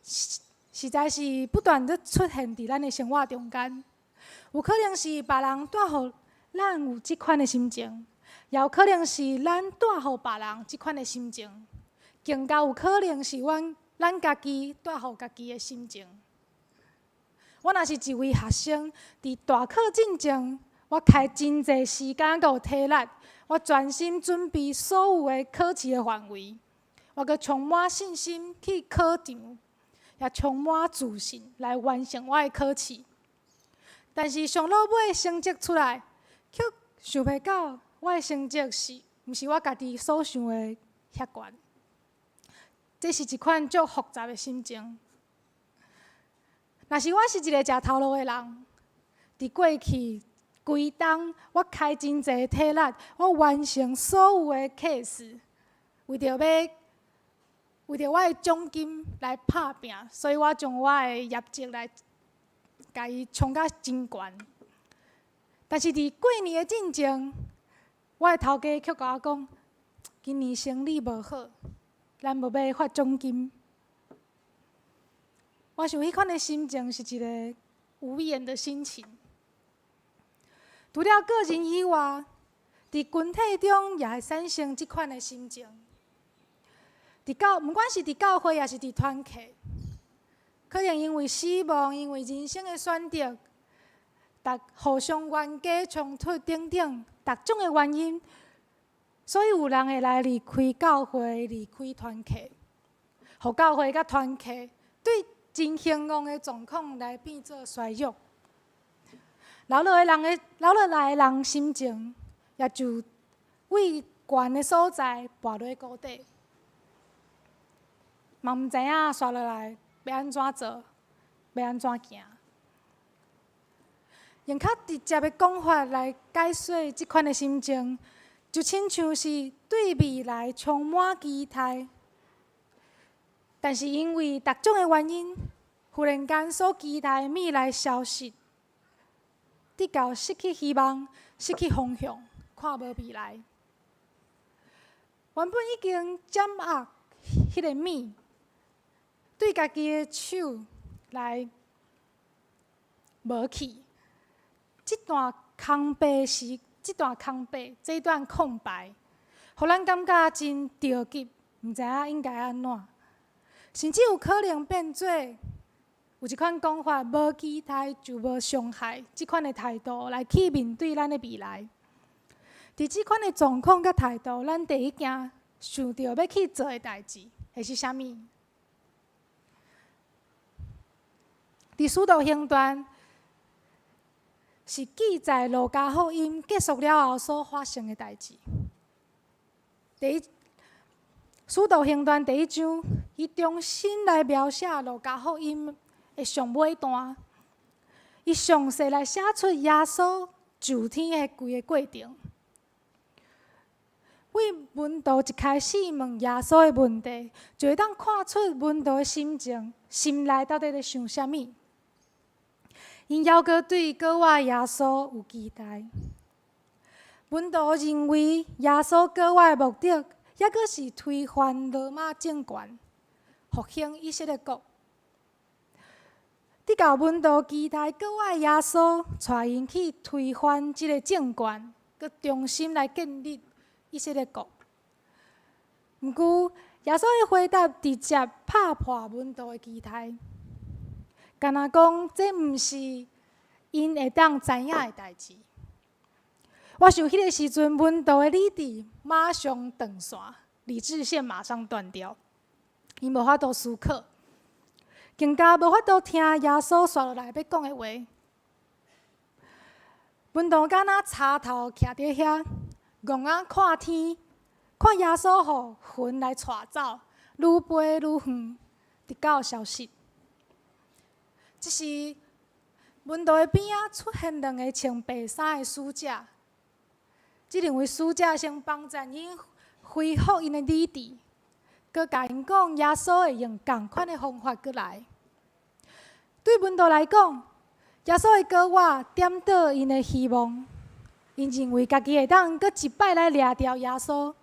實在是不斷咧出現佇咱的生活中間。有可能是別人帶予咱有這款的心情，也有可能是咱帶予別人這款的心情，更加有可能是阮咱家己帶予家己的心情。我若是一位學生，佇大考進前，我開真濟時間閣有體力，我專心準備所有的考試的範圍，我閣充滿信心去考場，也充滿自信來完成我的考試。但是上落尾成績出來，卻想袂到我的成績是毋是我家己所想的遐懸。這是一款足複雜的心情。若是我是一个食頭路的人，佇過去規冬，我開真濟體力，我完成所有的 case，為著我的獎金來拍拚，所以我將我的業績來共伊衝甲真懸。但是佇過年的進前，我的頭家卻共我講，今年生理無好，咱無欲發獎金。我想彼款的心情是一个無言的心情。除了個人以外，佇群體中也會產生這款的心情。佇教，毋管是佇教會，抑是佇團契，可能因為死亡，因為人生的選擇，逐互相冤家衝突等等，逐種的原因，所以有人會來離開教會，離開團契，予教會佮團契對真興旺的狀況來變做衰弱。留落來的人心情，也就為懸的所在跋落谷底，嘛毋知影紲落來欲按怎做，欲按怎行。用較直接的講法來解說這款的心情，就親像是對未來充滿期待，但是因為逐種的原因，忽然間所期待的未來消失，直到失去希望、失去方向，看無未來。原本已經掌握彼个物，對家己的手來無去。這段空白時，這段空白，這段空白，予咱感覺真著急，毋知影應該按怎，甚至有可能變做有一款講法，無期待就無傷害，這款的態度來去面對咱的未來。佇這款的狀況佮態度，咱第一件想著欲去做的代誌，會是啥物？佇使徒行傳是記載路加福音結束了後所發生的代誌。第一，使徒行傳第一章，伊重新來描寫路加福音的上尾段，伊詳細來寫出耶穌上天的規個過程。為門徒一開始問耶穌的問題，就會當看出門徒的心情，心內到底咧想啥物。𪜶猶閣對閣活耶穌有期待。門徒認為耶穌閣活的目的，猶閣是推翻羅馬政權，復興以色列國。直到門徒期待閣活耶穌帶𪜶去推翻這个政權，閣重新來建立以色列國。毋過，耶穌的回答直接拍破門徒的期待，敢若講這毋是𪜶會當知影的代誌。我想彼个時陣，門徒的理智馬上斷線，理智線馬上斷掉，𪜶無法度思考，更加無法度聽耶穌紲落來欲講的話。門徒敢若柴頭徛佇遐，戇仔看天，看耶穌予雲來帶走，愈飛愈遠，直到消失。這時，門徒的邊仔出現兩个穿白衫的使者，這兩位使者先幫贊𪜶恢復𪜶的理智，閣共𪜶講耶穌會用仝款的方法閣來。對門徒來講，耶穌的閣活點著𪜶的希望，𪜶認為家己會當閣一擺來掠著耶穌，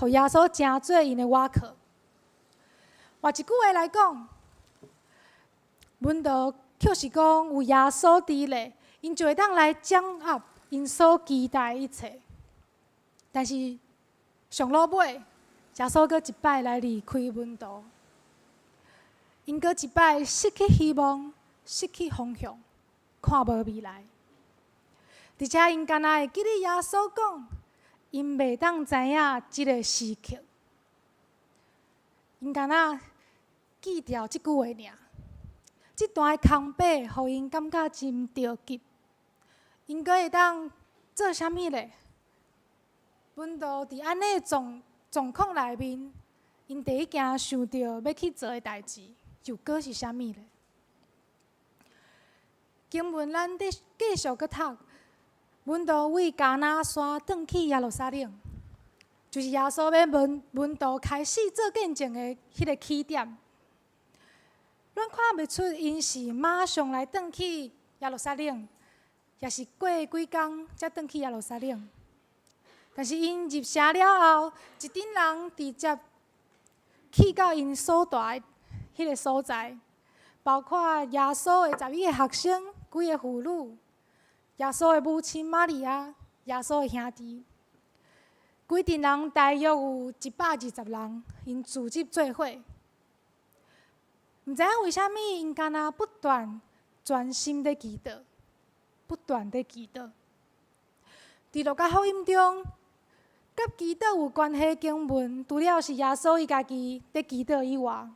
予耶穌成做𪜶的倚靠。換一句話來講，門徒卻是講有耶穌佇咧，𪜶就會當來掌握𪜶所期待的一切。但是上落尾，耶穌閣一擺來離開門徒，𪜶閣一擺失去希望，失去方向，看無未來。而且𪜶敢若會記得耶穌講，𪜶袂當知影這个時刻，𪜶敢若記牢這句話爾。這段的空白，予𪜶感覺真著急。𪜶閣會當做啥物咧？門徒佇按呢狀況內面， 𪜶第一件想著欲去做的代誌，又閣是啥物咧？經文咱佇繼續閣讀，門徒為迦拿山轉去耶路撒冷，就是耶穌欲門徒開始做見證的彼个起點。咱看袂出𪜶是馬上來轉去耶路撒冷，抑是過幾工才轉去耶路撒冷。但是𪜶入城了後，一陣人直接去到𪜶所蹛的彼个所在，包括耶穌的11個學生、幾个婦女、耶穌的母親瑪利亞、耶穌的兄弟，規陣人大約有120人，𪜶聚集做伙。毋知影為啥物，𪜶敢若不斷專心咧祈禱，不斷咧祈禱。佇路加福音中，佮祈禱有關係的經文，除了是耶穌伊家己佇祈禱以外，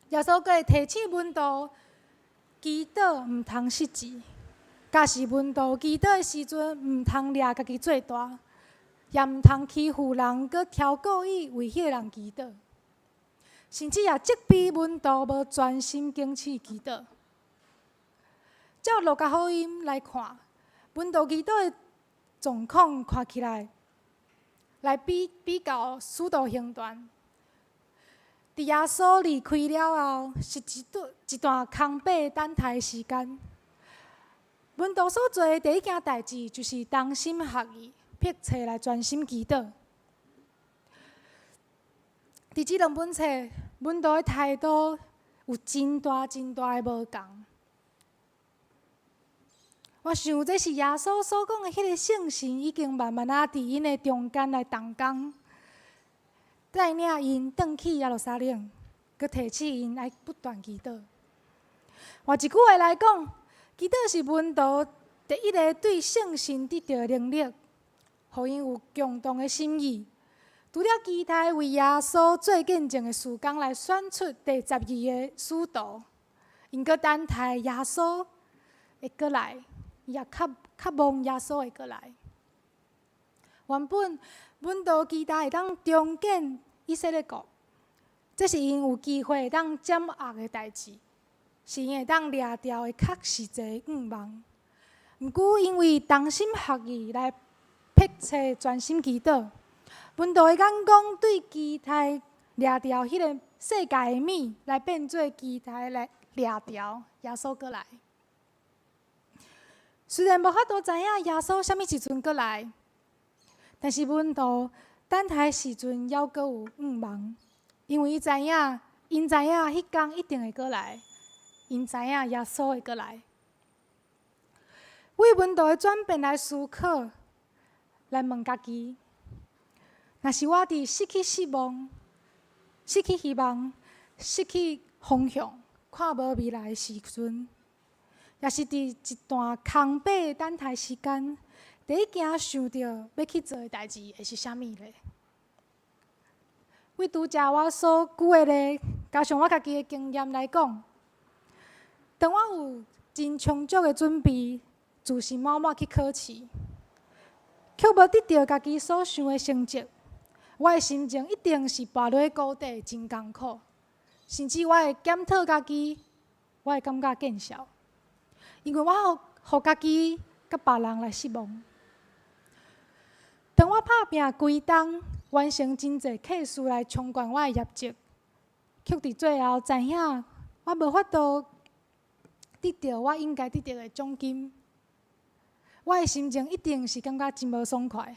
耶穌閣會提醒門徒祈禱毋通失志，教示門徒祈禱的時陣毋通掠家己做大，也毋通欺負人，閣挑故意為彼个人祈禱。甚至也責備門徒無專心警醒祈禱。照路加福音來看，門徒祈禱的狀況看起來，來比較使徒行傳。佇耶穌離開了後，是一段空白等待的時間。門徒所做的第一件代誌，就是同心合意，迫切來專心祈禱。佇這兩本冊，門徒的態度有真大真大的無仝。我想這是耶穌所講的彼个聖神已經慢慢仔佇𪜶的中間來動工，帶領𪜶轉去耶路撒冷，閣提醒𪜶愛不斷祈禱。換一句話來講，祈禱是門徒第一个對聖神得著的能力，予𪜶有共同的心意。除了期待為耶穌做見證的事工來選出第12个使徒，𪜶閣等待耶穌會閣來，也較望耶穌會閣來。原本門徒期待會當重建以色列國，這是𪜶有機會會當掌握的代誌，是𪜶會當掠著的較實際願望。毋過因為同心合意來迫切專心祈禱，門徒的眼光對期待掠著彼个世界的物，來變做期待來掠著耶穌閣來。雖然無法度知影耶穌啥物時陣閣來，但是門徒等待的時陣猶閣有願望，因為伊知影，𪜶知影彼工一定會閣來，𪜶知影耶穌會閣來。為門徒的轉變來思考，來問家己：若是我佇失去失望、失去希望、失去方向、看無未來的時陣，抑是佇一段空白的等待時間，第一件想著欲去做的代誌會是啥物咧？為拄才我所舉的例，加上我家己的經驗來講，當我有真充足的準備，自信滿滿去考試，卻無得著家己所想的成績，我的心情一定是跋落谷底，真艱苦，甚至我會檢討家己，我會感覺見笑，因為我予家己佮別人來失望。當我拍拚規冬，完成真濟課事來衝懸我的業績，卻佇最後知影我無法度得著我應該得著的獎金，我的心情一定是感覺真無爽快，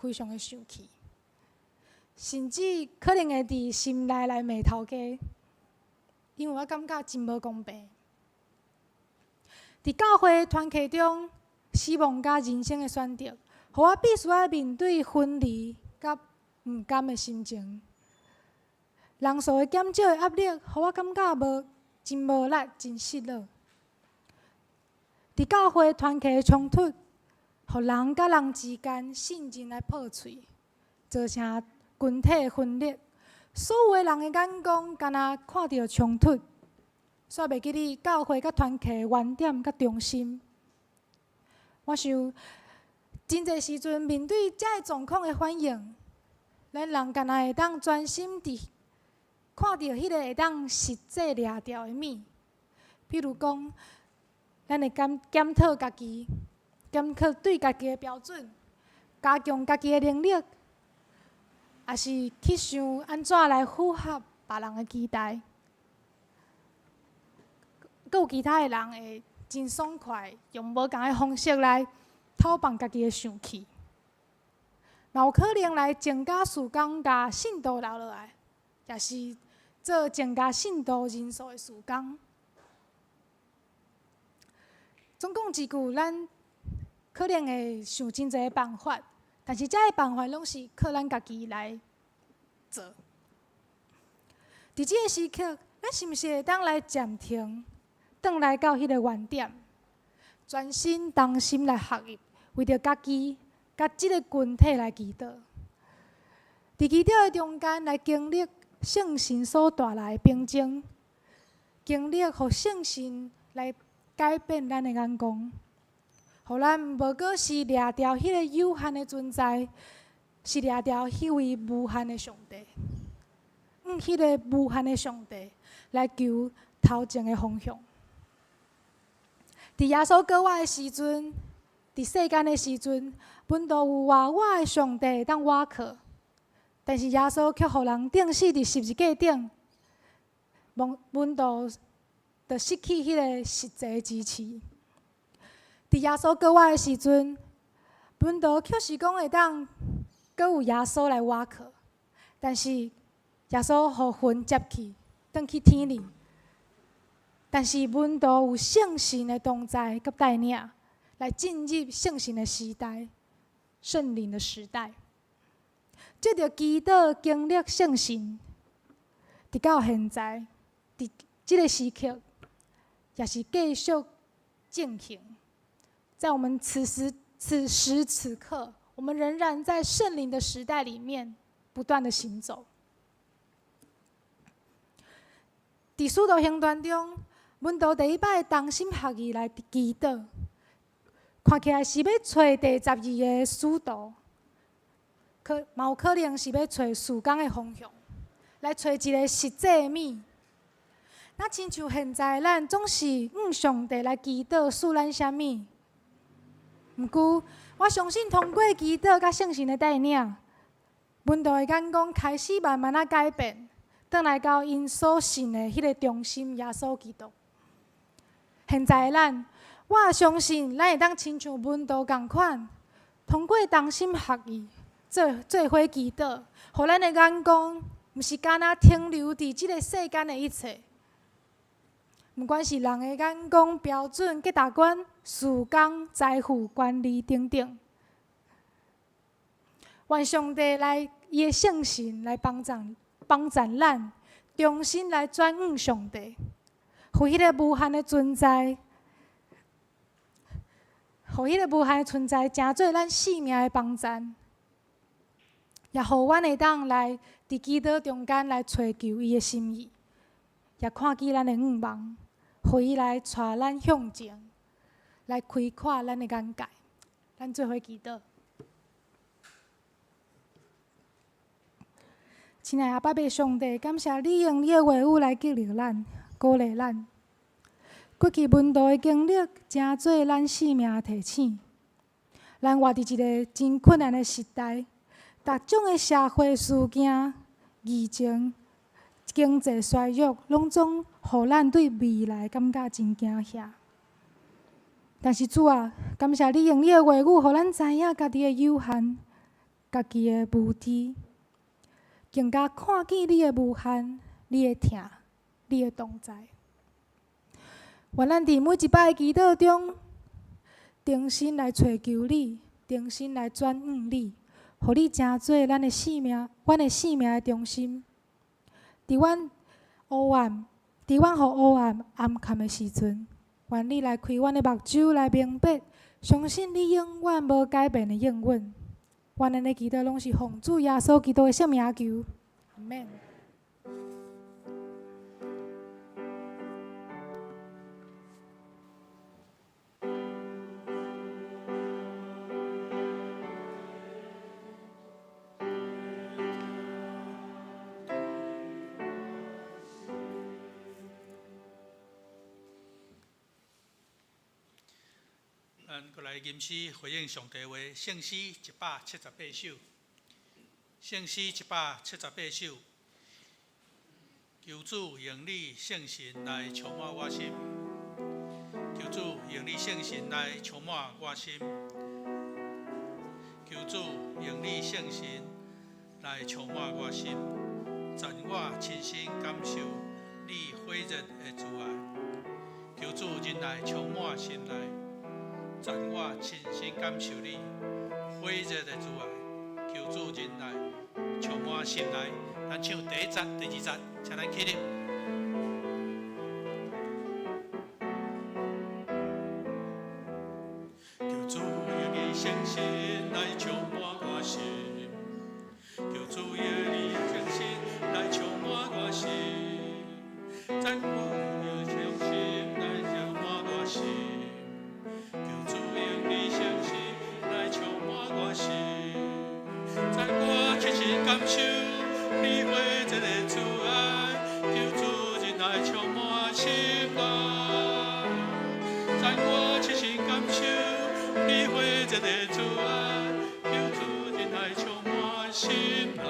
非常的生氣，甚至可能會佇心內來罵頭家，因為我感覺真無公平。佇教會團契中，死亡佮人生的選擇，予我必須愛面對分離佮毋甘的心情。人數的減少的壓力，予我感覺無真無力、真失落。佇教會團契的衝突，予人佮人之間信任來破碎，造成群體分裂。所有的人的眼光，敢若看著衝突，煞袂記得教會佮團契的原點佮中心。我想，真濟時陣面對這个狀況的反應，咱人敢若會當專心佇看著彼个會當實際掠著的物，比如講，咱會檢討家己，檢討對家己的標準，加強家己的能力，抑是去想按怎來符合別人的期待。閣有其他的人會真爽快，用無仝的方式來討放家己的受氣。嘛有可能來增加事工，共信徒留落來，也是做增加信徒人數的事工。總講一句，咱可能會想真濟辦法，但是這个辦法攏是靠咱家己來做。佇這个時刻，咱是毋是會當來暫停，轉來到彼个原點，專心同心來合一，為著家己佮這个群體來祈禱。佇祈禱的中間來經歷聖神所帶來的平靜，經歷予聖神來改變咱的眼光，予咱無閣是掠著彼个有限的存在，是掠著彼位無限的上帝。向彼个無限的上帝來求頭前的方向。佇耶穌閣活的時陣，佇世間的時陣，門徒有活活的上帝會當倚靠，但是耶穌卻予人釘死佇十字架頂，門徒就失去彼個實際支持。佇耶穌閣活的時陣，門徒卻是講會當閣有耶穌來倚靠，但是耶穌予魂接去，轉去天裡。但是門徒有聖神的同在佮帶領，來進入聖神的時代、聖靈的時代。藉著祈禱經歷聖神，直到現在，佇這个時刻，也是繼續進行。在我們此時此時此刻，我們仍然在聖靈的時代裡面不斷的行走。佇使徒行傳中，門徒第一擺同心合意來祈禱，看起來是欲揣第十二个使徒，可嘛有可能是欲揣事工的方向，來揣一个實際的物。若親像現在，咱總是向上帝來祈禱，賜咱啥物？毋過，我相信通過祈禱佮聖神的帶領，門徒的眼光開始慢慢仔改變，轉來到𪜶所信的彼个中心耶穌基督。現在的咱，我也相信咱會當親像門徒仝款，通過同心合意做伙祈禱，予咱的眼光毋是干焦停留佇這个世間的一切。毋管是人的眼光、標準、價值觀、事工、財富、權力等等，願上帝來伊的聖神來幫助咱，重新來轉向上帝，予彼个無限的存在，予彼个無限的存在，成做咱生命的幫助，也予阮會當來佇祈禱中間來揣求伊的心意，也看見咱的願望，予伊來帶咱向前，來開闊咱的眼界。咱做伙祈禱。親愛的阿爸父上帝，感謝你用你的話語來激勵咱、鼓勵咱。過去門徒的經歷，成做咱生命的提醒。咱活佇一个真困難的時代，各種的社會事件、疫情、經濟衰弱，攏總予咱對未來感覺真驚嚇。但是主啊，感謝你用你的話語，予咱知影家己的有限、家己的無知，更加看見你的無限、你的疼、你的同在。願咱佇每一擺的祈禱中，重新來揣求你，重新來轉向你，予你成做咱的生命，阮的生命的中心。佇阮黑暗，佇阮予黑暗掩蓋的時陣，願你來開阮的目睭來明白，相信你永遠無改變的應允。願咱的祈禱攏是奉主耶穌基督的聖名求，阿們。咱閣來吟詩回應上帝話，聖詩178首，聖詩一百七十八首。求主用你聖神來充滿我心，求主用你聖神來充滿我心，求主用你聖神來充滿我心，贈我親身感受你火熱的慈愛。求主仁愛充滿心內，贈我親身感受你火熱的慈愛。求主仁愛充滿心內，咱唱第一節、第二節，請咱起立。求主用伊聖神來充滿我心，求主用伊聖神來充滿我心，讚我用聖神來充滿我心，求主用伊聖神來充滿我心，在我切身感受你火熱的慈愛，求主仁愛充滿心內，在我切身感受你火熱的慈愛，求主仁愛充滿心內，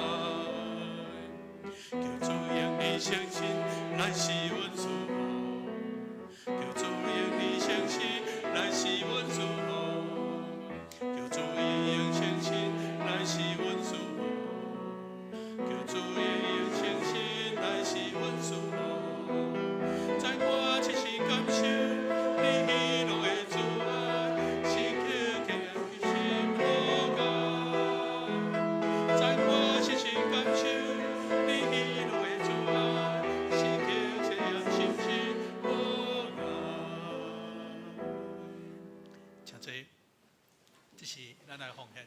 求主用你聖神來賜阮祝福，求主用你聖神來賜阮祝福，求主用聖神來賜阮祝福，求主用聖神來賜阮祝福，在我切身感受你喜樂的慈愛，時刻刻心無間。在我切身感受你喜樂的慈愛，時刻刻心心無間。請坐，這是咱來奉獻。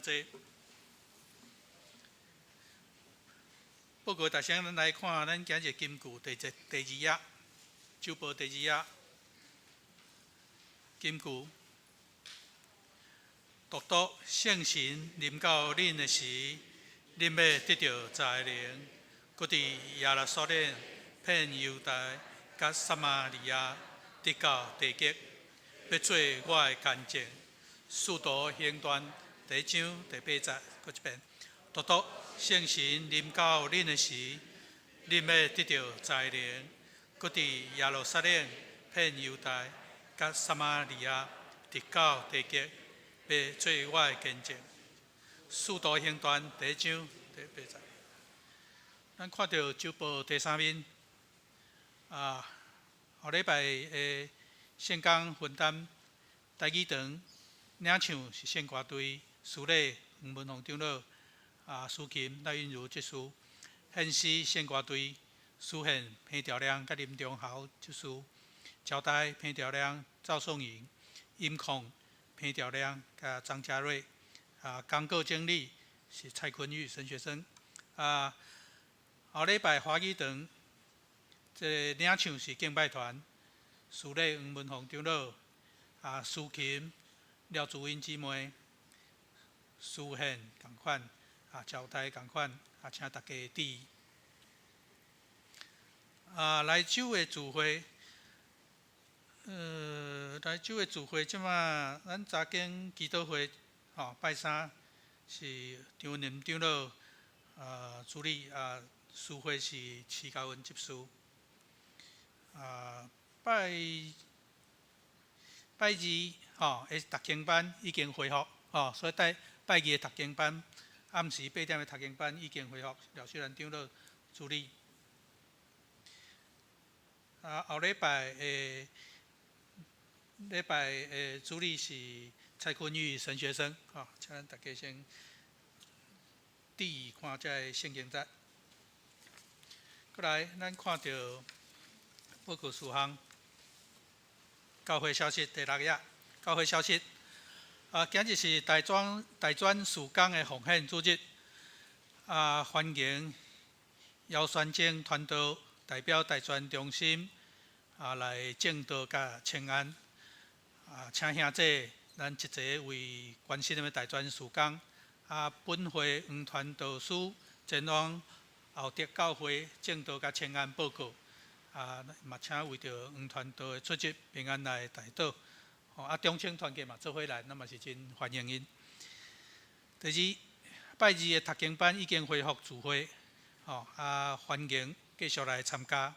請坐。報告大聲，咱來看咱今日金句第一第二頁，週報第二頁金句。獨獨聖神臨到恁的時，恁欲得著才能，閣佇耶路撒冷、遍猶大、佮撒瑪利亞，直到地極，欲做我的見證。使徒行傳第一章第八節，閣一遍。獨獨聖神臨到恁的時，恁欲得著才能，閣佇耶路撒冷、遍猶大、佮撒瑪利亞，直到地極，欲做我的見證。使徒行傳第一章第八節。咱看著週報第三面，啊，後禮拜的聖工分擔台語堂領唱是聖歌隊，司禮黃文鳳長老，啊，司琴賴韻如執事，獻詩聖歌隊，司獻彭兆亮佮林中豪執事，招待彭兆亮、趙宋穎，音控彭兆亮佮張家瑞，啊，講稿整理是蔡坤玉神學生，啊，後禮拜華語堂，這个領唱是敬拜團，司禮黃文鳳長老，啊，司琴廖祖英姊妹，司獻仝款，啊，招待仝款，啊，請大家注意。啊，來週的聚會，來週的聚會，這馬咱查經祈禱會，吼，拜三是張文林長老啊主理，啊，司會是徐嘉文執事。啊，拜拜二吼，的讀經班已經恢復，吼，所以拜拜二的讀經班，暗時8點的讀經班已經恢復，廖秀蘭長老主理。啊，後禮拜的禮拜的主理是蔡坤玉神學生，吼，請咱大家先注意看這个聖經節。過來，咱看著報告事項，教會消息第六頁，教會消息。啊，今日是大專大專事工的奉獻主日，啊，歡迎姚宣正傳道代表大專中心啊來證道佮請安。啊，請兄姐咱齊齊為關心的大專事工。啊，本會黃傳道師前往後德教會證道佮請安報告。啊，嘛請為著黃傳道的出席平安來代禱。吼，啊，中青團契嘛做伙來，咱嘛是真歡迎𪜶。第二，拜二的讀經班已經恢復聚會，吼，啊，歡迎繼續來參加。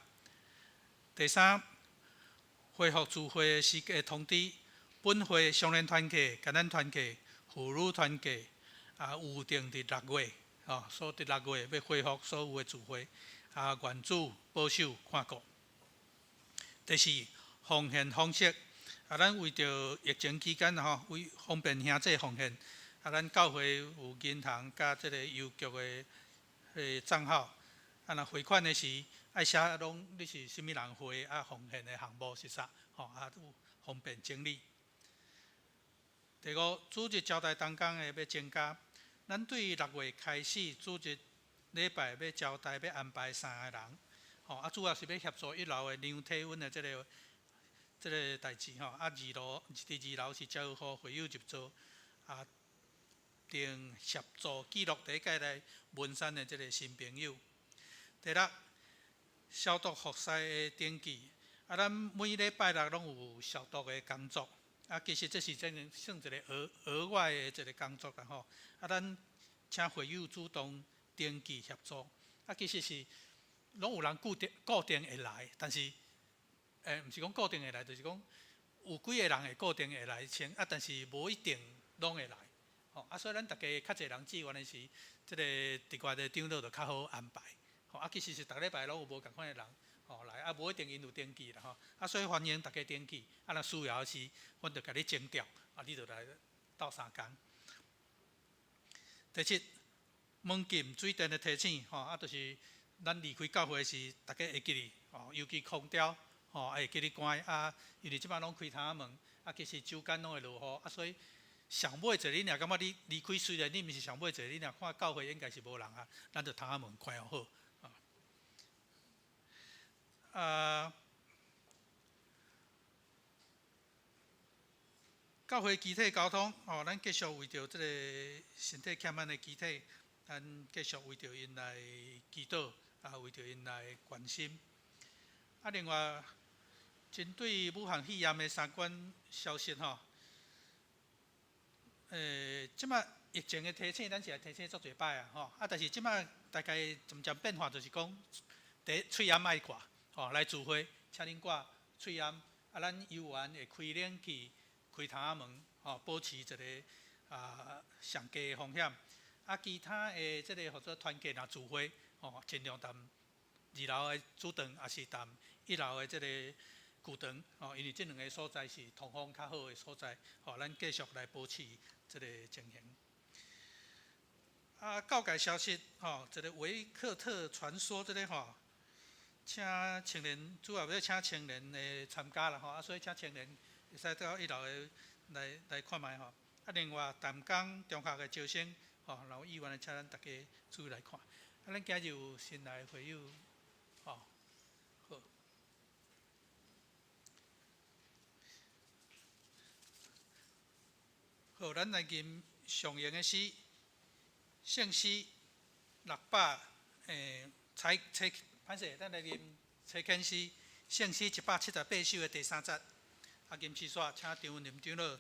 第三，恢復聚會的時間通知，本會少年團契、橄欖團契、婦女團契啊，預定佇六月，吼，所以佇六月欲恢復所有的聚會，啊，願主保守看顧。第四，奉獻方式，啊，咱為著疫情期間吼，為方便兄弟奉獻，啊，咱教會有銀行佮這个郵局的彼帳號，啊，若匯款的時，愛寫攏你是啥物人匯，啊，奉獻的項目是啥，吼，啊，有方便整理。第五，主日招待同工的欲增加，咱對六月開始主日禮拜欲招待欲安排三個人，吼，啊，主要是欲協助一樓的量體溫的這个代誌吼，啊，二樓佇二樓是招呼會友入座，啊，並協助記錄第一屆來文山的這个新朋友。第六，消毒服飾的登記，啊，咱每禮拜六攏有消毒的工作，啊，其實這是真正算一个額額外的一个工作啦吼。啊，咱請會友主動登記協助，啊，其實是攏有人固定固定會來，但是，毋是講固定會來，就是講有幾个人會固定會來清，啊，但是無一定攏會來，吼，啊，所以咱逐家較濟人志願的時，這个佇外的長老就較好安排，吼，啊，其實是逐禮拜攏有無仝款的人，吼來，啊，無一定𪜶有登記啦，吼，啊，所以歡迎逐家登記，啊，若需要時，阮就共你徵調，啊，你就來鬥相共。第七，門禁水電的提醒，吼，啊，就是咱離開教會時，逐家會記得，吼，尤其空調，吼，會記得關，啊，因為這擺攏開窗仔門，啊，其實晝間攏會落雨，啊，所以上尾一个，你若感觉你离开，虽然你毋是上尾一个，你若看教会应该是无人啊，咱就窗仔门关好。啊，教会肢体交通，吼，咱继续为著这个身体欠安的肢体，咱继续为著𪜶来祈祷，啊，为著𪜶来关心。啊，另外，针对武汉肺炎的相关消息，吼，这马疫情的提醒，咱是会提醒足济摆啊，吼，啊，但是这马大概渐渐变化，就是讲，第一，喙罨爱挂，吼，来聚会，请恁挂喙罨，啊，咱犹原会开冷气、开窗仔门，吼，保持一个上低的风险。啊，其他的这个或者团建啊聚会，吼，尽量踮二楼的主堂，抑是踮一楼的这个旧堂，吼，因为这两个所在是通风较好的所在，吼，咱继续来保持这个情形。啊，教界消息，吼，一个维克特传说，这个吼，请青年，主要欲请青年的参加啦，吼，啊，所以请青年会使到一楼的来看觅吼。啊，另外淡江中学的招生，吼，若有意愿的，请咱大家注意来看。啊，咱今日有新来的会友，吼，好。好，咱来吟上用的诗，圣诗六百，采采，歹势，咱来吟采谦诗，圣诗178首的第三节。啊，吟诗煞，请张文林长老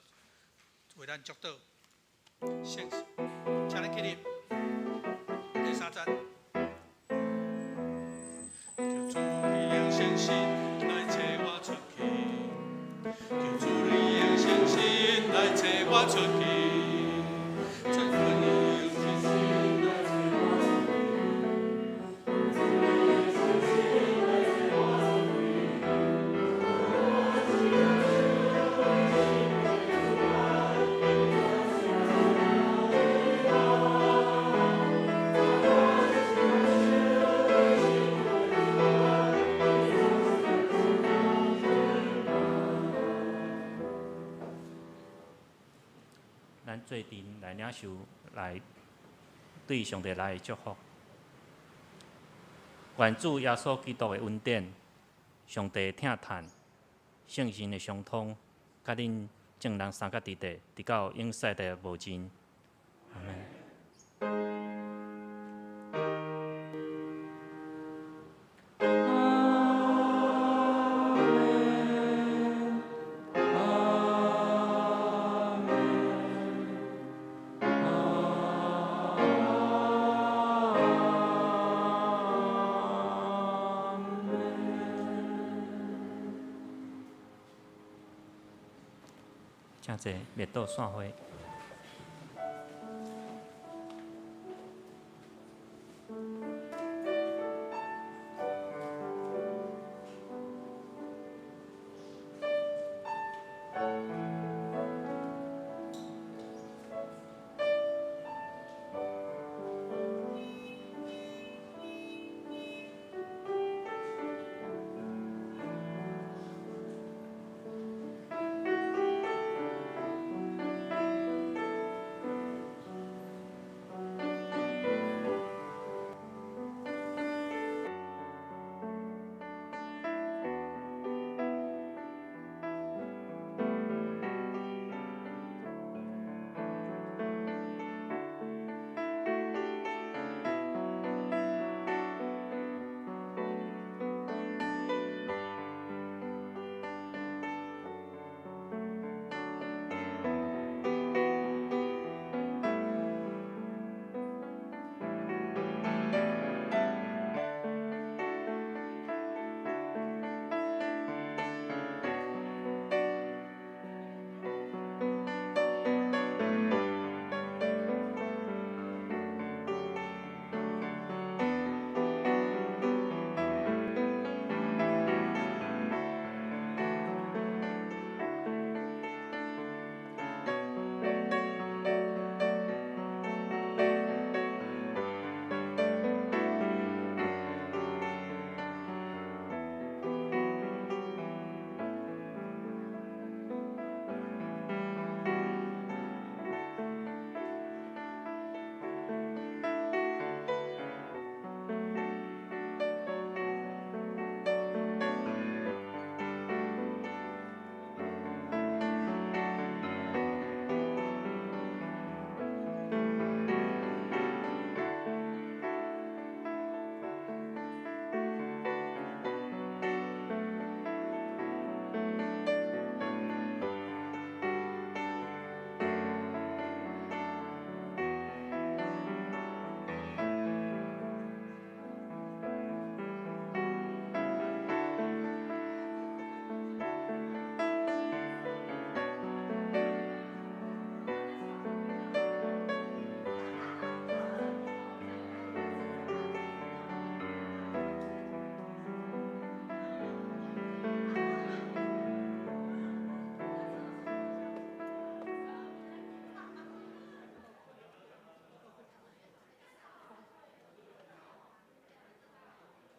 为咱祝祷。圣诗，请恁起立。第三节。求主你用圣神来找我出去，求主你用圣神来找我出去。求主你用圣神来找我出咱做阵来领受来对上帝来的祝福。愿主耶稣基督的恩典、上帝的疼叹、圣神的相通，佮恁众人相佮伫地，直到永世的无尽。阿们。请坐，灭道散会。